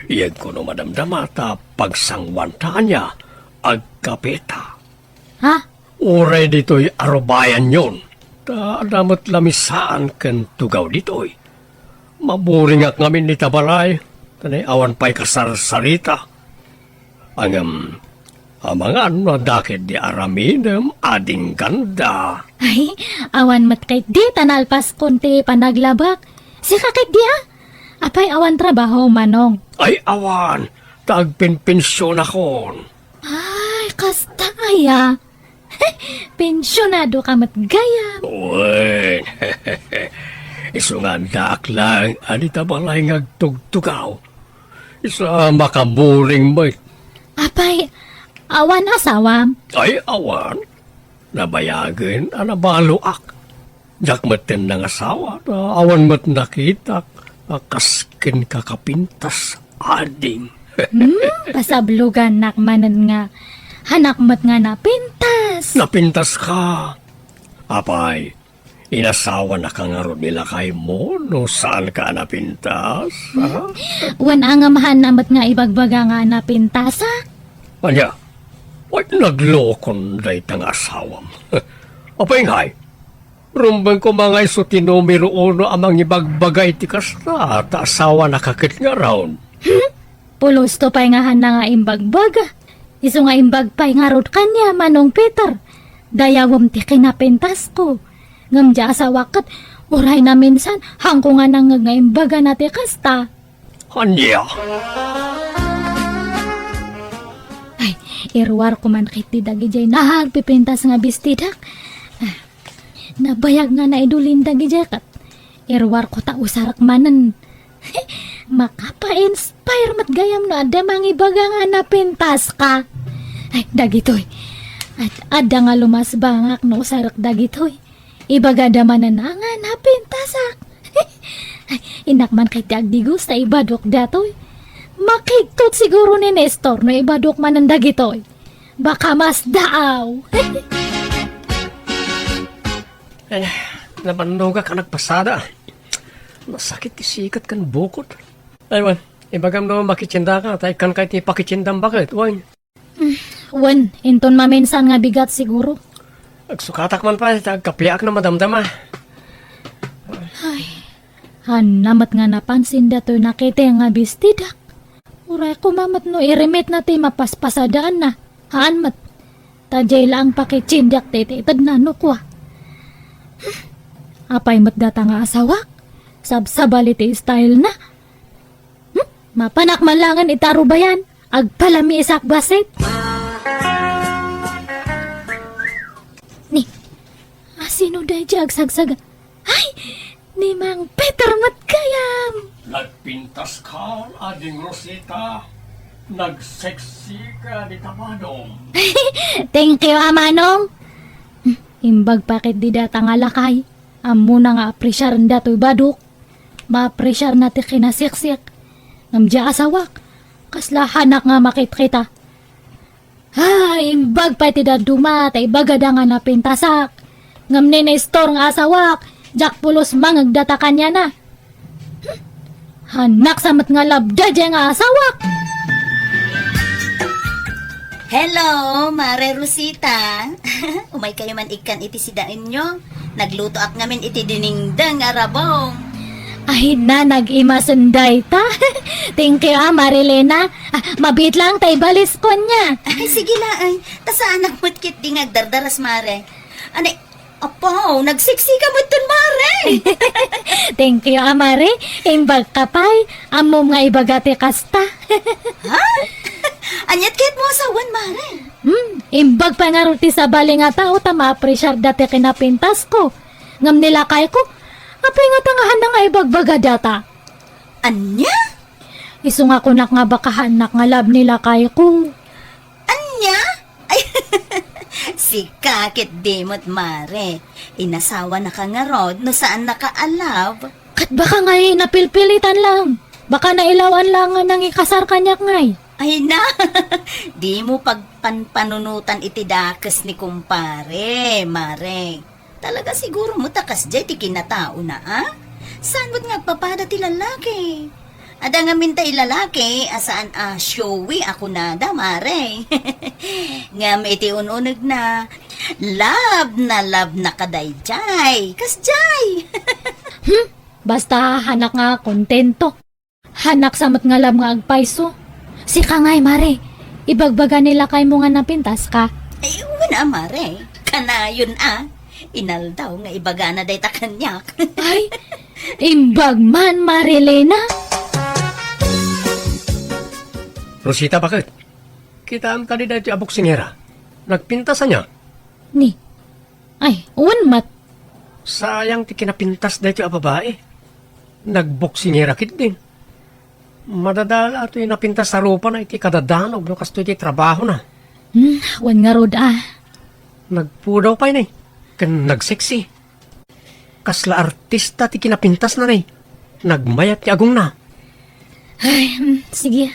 Yegko no madamdama ta pagsanguanta ania, agkapeta. Ha? Uray ditoy arubayanyon. Ta adda met lamisaan ken tugaw ditoy. Maburingak ngamin ita balay. Tanay awan pay kasarsarita. Ngem, amangan no adda ketdi aramidem, ading ganda. Ay, awan met ketdi ta nalpaskon ti panaglabak. Sika ketdi a? Apay awan trabaho, Manong? Ay, awan. Ta agpenpensionakon. Ay, kasta aya. Pensionado ka met gayam. Wen. Isu nga addaak laeng a dita balay nga agtugtugaw. Isu a makaburing met. Apay, awan asawam? Ay, awan. Nabayagen a nabaloak. Diak metten nangasawa, ta awan met nakitak a kas ken kakapintas, ading. Hmm, pasablogannak manen nga hanak met nga napintas. Napintas ka. Apay, inasawanaka ngarud ni lakaymo no saan ka a napintas, ha? Wen, ngem haanna met nga ibagbaga nga napintasak. Ania? Ay, naglokon dayta nga asawam. Apay ngay, rumbeng koma nga isu ti numero uno a mangibagbaga iti kasta, ta asawanaka ket ngarud. Hmm? Pulosto pay nga haanna nga imbagbaga. Isu nga imbag pay ngarud kaniak, Manong Peter. Dayawem ti kinapintasko. Ngem diay asawak ket uray naminsan, haanko nga nangngeg nga imbagana ti kasta. Ania? Ay, iruarko man ketdi dagidiay nagpipintas nga bestidak. Ah, nabayag nga naidulin dagidiay ket iruarko ta usarek manen. Makapa-inspire met gayam no adda mangibaga nga napintaska. Ay, dagitoy. At adda nga lumasbangak no usarek dagitoy. Ibagada manen a nga napintasak. Ay, innak man ketdi agdigos ta ibadok datoy. Makigtot siguro ni Nestor no ibadok manen dagitoy. Baka masdaaw. Ay, nabannogak a nagpasada. Nasakit ti sikat ken bukod. Ay, wen, ibagam no makitiendaka, ta ikkanka iti pakitiendam baket, wen. Mm, wen, inton maminsan nga bigat siguro. Agsukatak man pay, ta agkapeak no madamdama. Ay, haanna met nga napansin datoy nakita nga bestidak. Uray koma met no irimitna ti mapaspasadaanna. Haan met. Ta diay laeng pakitiendak ti itedna no kua. Hmm, apay met data nga asawak? Sabsabali ti stylena. Hmm, mapanak man laengen iti arubayan. Agpalamiisak bassit. Ni, asino daydiay agsagsaga? Ay, ni Mang Peter met gayam. Nagpintaska, Ading Rosita. Nagseksika dita badom. Thank you, a manong. Imbag pay ketdi data nga lakay. Ammona nga apresiaren datoy badok. Maapresiarna ti kinaseksik. Ngem diay asawak, kasla haanak nga makitkita. Ay, imbag pay ti dadduma, ta ibagada nga napintasak. Ngem ni Nestor nga asawak, diak pulos mangngeg data kaniana. Hmm. Haanak sa met nga labda diay nga asawak. Hello, Mare Rosita. Umaykayo man ikkan iti sidaenyo. Naglutoak ngamin iti dinengdeng a rabong. Ay na, nag-imasen dayta. Thank you, a, Marilena. A, mabiit laeng ta ibaliskon nia. Ay, sige laeng. Ta saanak met ketdi nga agdardaras, Mare. Anay, apo, nagseksika metten, Mare. Thank you, a, Mare. Imbagka pay. Ammom nga ibaga ti kasta. Ha? Aniat ketdin asawan, Mare? Hmm, imbag pay ngarud ti sabali nga tao ta maapresiarda ti kinapintasko. Ngem ni lakayko, apay ngata nga haanna nga ibagbaga data? Ania? Isu nga kunak nga baka haannak nga love ni lakayko. Ania? Ay, sika ketdi met, Mare. Inasawanaka ngarud no saannaka a love? Ket baka ngay napilpilitan lang. Baka nailawan lang nga nangikasar kaniak ngay. Ay na, dimo pagpanpanunotan iti dakes ni kumpare, Mare. Talaga siguro met a kasdiay ti kinataona, a? Saan met nga agpapada ti lalaki? Adda ngamin tay lalaki a saan a showy a kunada, Mare. Ngem iti un-unegna, love na love na kadaydiay. Kasdiay. Hmm, basta haannak nga kontento. Hannak sa met ngarud nga agpayso. Sika ngay, Mare. Ibagbaga ni lakaymo nga napintaska. Ay, wen a, Mare. Kanayon a. Inaldaw nga ibagana dayta kaniak. Ay, imbag man, Marilena. Rosita, baket? Kitaem kadi daytoy a boksingera? Nagpintas ania? Ni. Ay, wen met. Sayang ti kinapintas daytoy a babai. Nagboksingera ketdin. Madadala toy napintas a rupana iti kadadanog no kastoy ti trabahona. Hmm, wen ngarud a. Nagpudaw pay ni, ken nagseksi. Kasla artista ti kinapintasna ni. Nagmayat ti agongna. Ay, hmm, sige.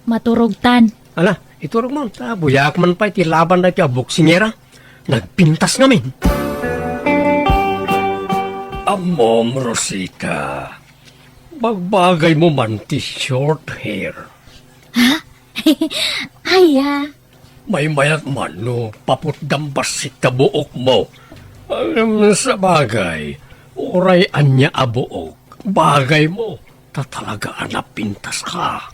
Maturogtan. Ala, iturogmo, ta buyak man pay ti laban daytoy a boksingera. Nagpintas ngamin. Ammom, Rosita. Bagbagaymo man ti short hair. Ha? Aya. Maymayat man no paputdam bassit ta buokmo. Ngem sabagay, uray ania a buok, bagaymo, ta talaga a napintaska.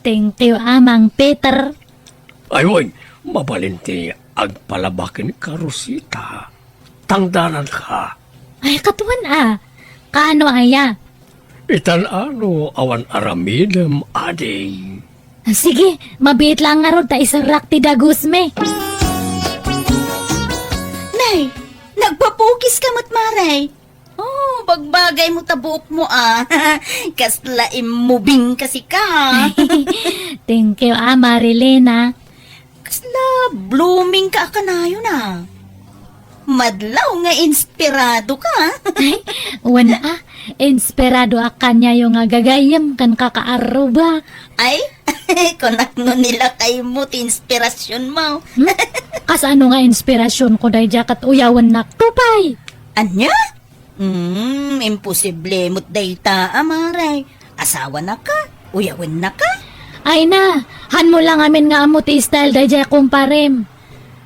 Thank you, Amang Peter. Ay, wen, mabalin ti agpalabak kenka, Rosita. Tangdananka. Ay, katuan a. Kaano aya? Itan a no awan aramidem, ading. Sige, mabiit lang ngarud ta iserrak ti dagusmi. Nay, nagpapukiska met, Mare. Oh, bagbagaymo ta buokmo a. Kasla immubing ka sika. Thank you, a, Marilena. Kasla blooming ka a kanayon a. Madlaw nga inspirado ka. Ay, wen a, inspirado a kaniayo nga gagayyem ken kakaarruba. Ay, kunak no ni lakaymo ti inspirasionmo. Hmm? Kasano nga inspirasionko daydiay ket uyawennak to pay? Ania? Hmm, imposible met dayta, a, Mare. Asawanaka, uyawennaka. Ay na, hanmo lang amin nga ammo ti style daydiay kumparem.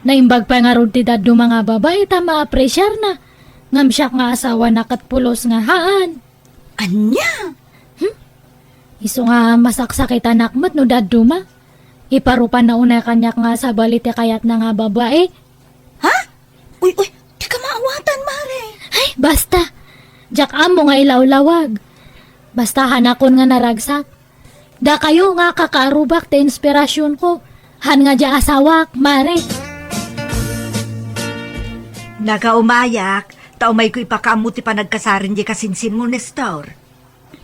Naimbag pay ngarud ti dadduma nga babai ta maapresiarna. Ngem siak nga asawana ket pulos nga haan. Ania? Hmm? Isu nga masaksakitanak met no dadduma. Iparupanna unay kaniak nga sabali ti kayatna nga babai. Ha? Uy, uy, dika maawatan, Mare. Ay, basta. Diak ammo nga ilawlawag. Basta hanakon nga naragsak. Dakayo nga kakaarrubak ti inspirasionko. Han nga diay asawak, Mare. Nakaumayak, ta umayko ipakaammo ti panagkasaren diay kasinsinmo, Nestor.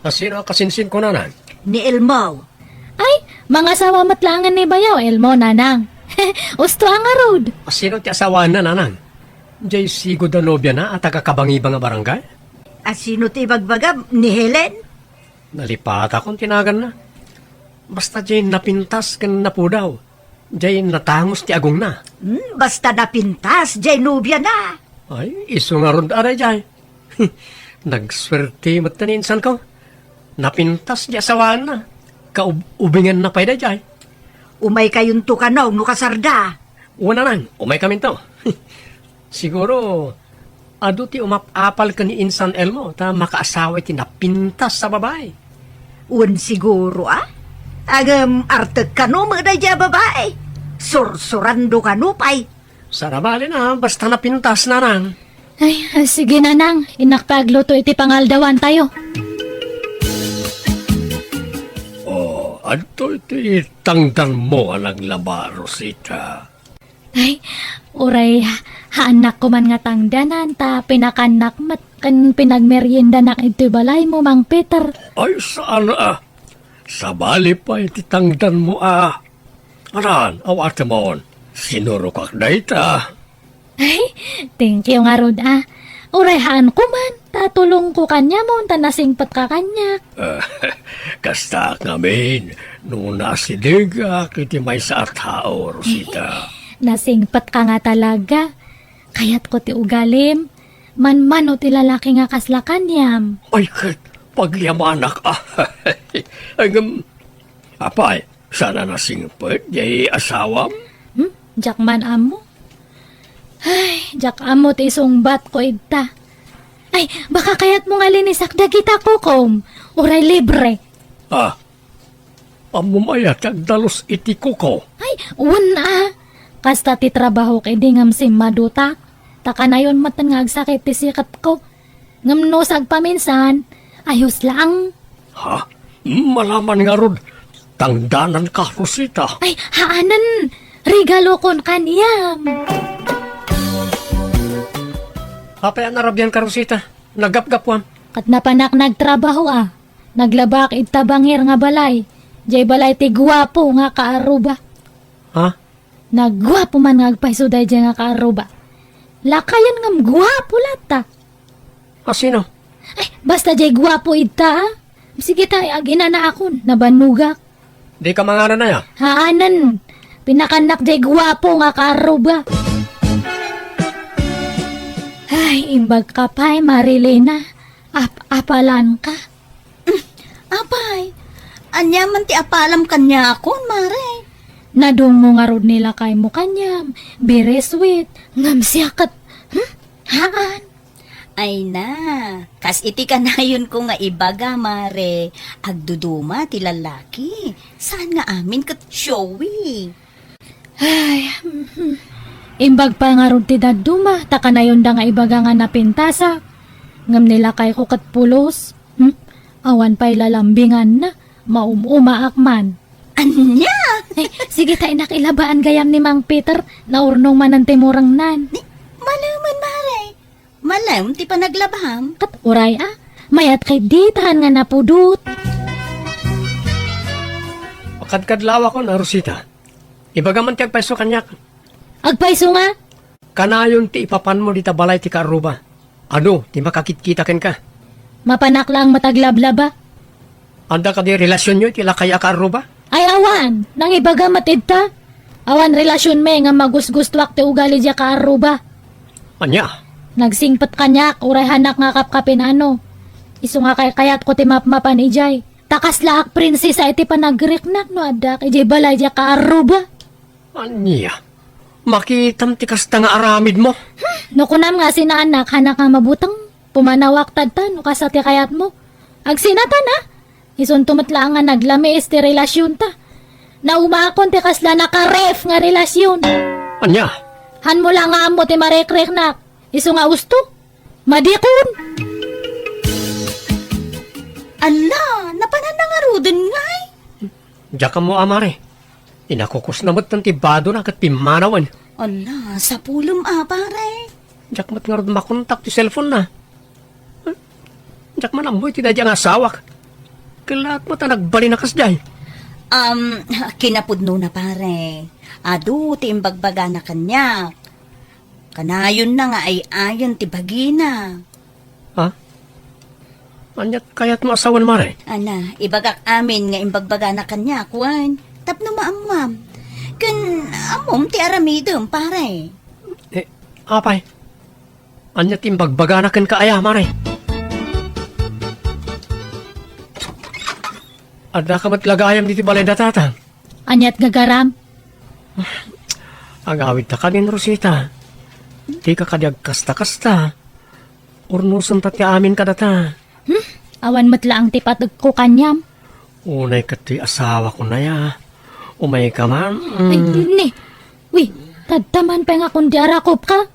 A, sino a kasinsinko, nanang? Ni Elmo. Ay, mangasawa met laengen ni bayaw Elmo, nanang. Usto a ngarud. A, sino ti asawaenna, nanang? Diay sigud a nobiana a taga-Kabangibang a barangay? A, sino ti ibagbagam? Ni Helen? Nalipatakon ti naganna. Basta diay napintas ken napudaw. Diay natangos ti agongna. Hmm, basta napintas diay nobiana. Ay, isu ngarud a daydiay. Nagsuerte met ni insanko. Napintas diay asawaenna. Kaub-, ubingenna pay daydiay. Umaykayonto kano no kasarda. Wen, nanang, umaykaminto. Siguro, adu ti umap-apal ken ni Insan Elmo ta makaasawa iti napintas a babai. Wen siguro, a? Ngem artek kano met daydiay a babai. Sursurando kano pay. Sarabalin a, basta napintas, nanang. Ay, sige, nanang. Innak pay agluto iti pangaldawantayo. Oh, adtoy ti tangdanmo a naglaba, Rosita. Ay, uray, haannak koman nga tangdanan, ta pinakannak met ken pinagmeriendanak iti balaymo, Mang Peter. Ay, saan a. Sabali pay ti tangdanmo a. Anan, awatemon, sinurokak dayta. Ay, thank you ngarud a. Uray haan koman, ta tulongko kaniamon, ta nasingpetka kaniak. Ah, kasta ngamin, no naasidegak iti maysa a tao, Rosita. Nasingpetka nga talaga. Kayatko ti ugalim. Manmano ti lalaki nga kasla kaniam. Ay, ket pagyamanak a. Ngem, apay, saan a nasingpet diay asawam? Hmm? Diak man ammo. Ay, diak ammo ti isungbatko ita. Ay, baka kayatmo nga linisak dagita kukom. Uray libre. Ah, ammom aya ti agdalus iti kuko? Ay, wen a. Kasta ti trabahok idi ngem simmadutak. Ta kanayon met nga agsakit ti siketko. Ngem no sagpaminsan, ayos laeng. Ha? Malaman ngarud, tangdananka, Rosita. Ay, haanen. Regalokon kaniam. Apay a narabianka, Rosita? Naggapgapuam. Ket napanak nagtrabaho a. Naglabaak ita bangir nga balay. Jay balay ti guapo nga kaarruba. Ha? Nagguapo man nga agpayso dayjay nga kaarruba. Lakayen ngem guapo latta. A sino? Ay, basta jay guapo ita, a. Sige ta, aginanaakon, nabannogak. Dika manganan aya? Haanen. Pinakannak jay guapo nga kaarruba. Ay, imbag ka pay, Marilena. Ap-apalan ka. Apay, ania man ti apalam kaniakon, Mare? Nadungmo ngarud ni lakaymo kaniam, very sweet, ngem siak ket, hmm? Haan. Ay na, kas iti kanayonko nga ibaga, Mare, agduduma ti lallaki. Saan nga amin ket showy. Ay, mhm. Imbag pay ngarud ti dadduma, ta kanayonda nga ibaga nga napintasak. Ngem ni lakayko ket pulos. Hmm? Awan pay lalambinganna, maum-umaak man. Ania? Eh, sige ta, inak, ilabaan gayam ni Mang Peter, naurnong manen ti murengnan. Ni, malemen, Mare. Malem ti panaglabam. Ket uray a, mayat ket di tahan nga napudot. Pakadkadlawakon a, Rosita. Ibagam man ti agpayso kaniak. Agpayso nga? Kanayon ti ipapanmo dita balay ti kaarruba. Adu ti makakitkita kenka? Mapanak laeng met aglablaba. Adda kadi relasionyo iti lakay a kaarruba? Ay awan, nangibaga met ita. Awan relasionmi nga magusgustuak ti ugali diay kaarruba. Ania? Nagsingpet kaniak, uray hanak nga kapkapin ano. Isu nga kaykayatko ti mapmapan idiay. Ta kaslaak prinsesa iti panagriknak no addak idiay balay diay kaarruba. Ania? Makitam ti kasta nga aramidmo? Hmm, no kunam nga sinaanak, hanak nga mabuteng, pumanawak tadta no kasta ti kayatmo. Agsinatan a? Isunto met laeng nga naglamiis ti relasionta. Naumaakon ti kasla nakaref nga relasion. Ania? Hanmo la nga ammo ti marekriknak. Isu nga usto? Madikon! Ala, napananna ngaruden ngay? Diak ammo a, Mare. Inakukusna met ti badona ket pimmanawen. Ala, sapulem a, Pare. Diak met ngarud makontak ti cellphone na. Diak man ammo iti daydiay nga asawak. Kellaat met a nagbalin a kasdiay. Um, kinapudnona, Pare. Adu ti imbagbagana kaniak. Kanayonna nga ay-ayon ti bagina. Ha? Ania ti kayatmo a sawen, Mare? Ana, ibagak amin nga imbagbagana kaniak, wen, tapno maammuam. Ken ammom ti aramidem, Pare. Eh, apay? Ania ti imbagbagana kenka aya, Mare? Addaka met la gayam ditoy balay da Tatang? Ania ti gagaram? Agawidta kadin, Rosita. Dika kadi agkasta-kasta. Urnosenta ti amin kadata. Hmm? Awan met laeng ti pategko kaniam. Unay ket ti asawako aya. Umayka man. Mm. Ay, ni. Wi, tadta man pay nga kundi arakupka.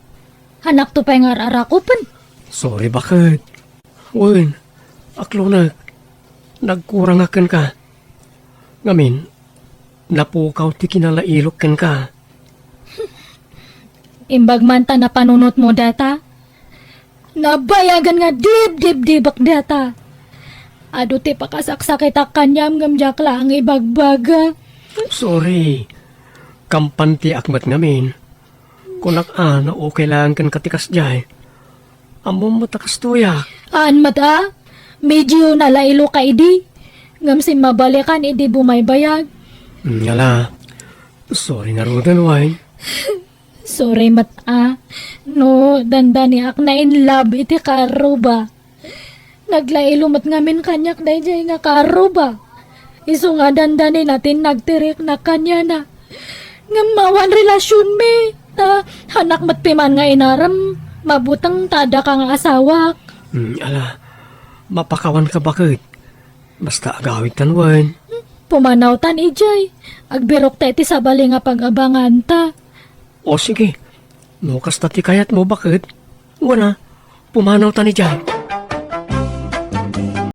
Hanakto pay nga ar-arakupen. Sorry, baket. Wen, aklonek, nagkurangak kenka. Ngamin, napukaw ti kinalailok kenka. Imbag man ta napanunotmo data, nabayagan nga dibdibdibek data. Adu ti pakasaksakitak kaniam ngem diak laeng ibagbaga. Sorry. Kampantiak met ngamin. Kunak a, no okay laeng kenka ti kasdiay. Ammom met a kastoyak. Haan met a, medyo nalailo ka idi. Ngem simmabalikan idi bumaybayag. Mm, ala. Sorry ngaruden, wen. Sorry met a, no dandaniak na in love iti kaarruba. Naglailo met ngamin kaniak daydiay nga kaarruba. Isu nga dandanina ti nagtiriknak kaniana. Ngem awan relasionmi, ta hanak met piman nga inarem, mabuteng ta addaka nga asawak. Hmm, ala, mapakawanka baket. Basta agawidtan wen. Pumanawtan idiay. Agbirokta iti sabali nga pag-abanganta. O sige, no kasta ti kayatmo, baket, wana, pumanawtan idiay.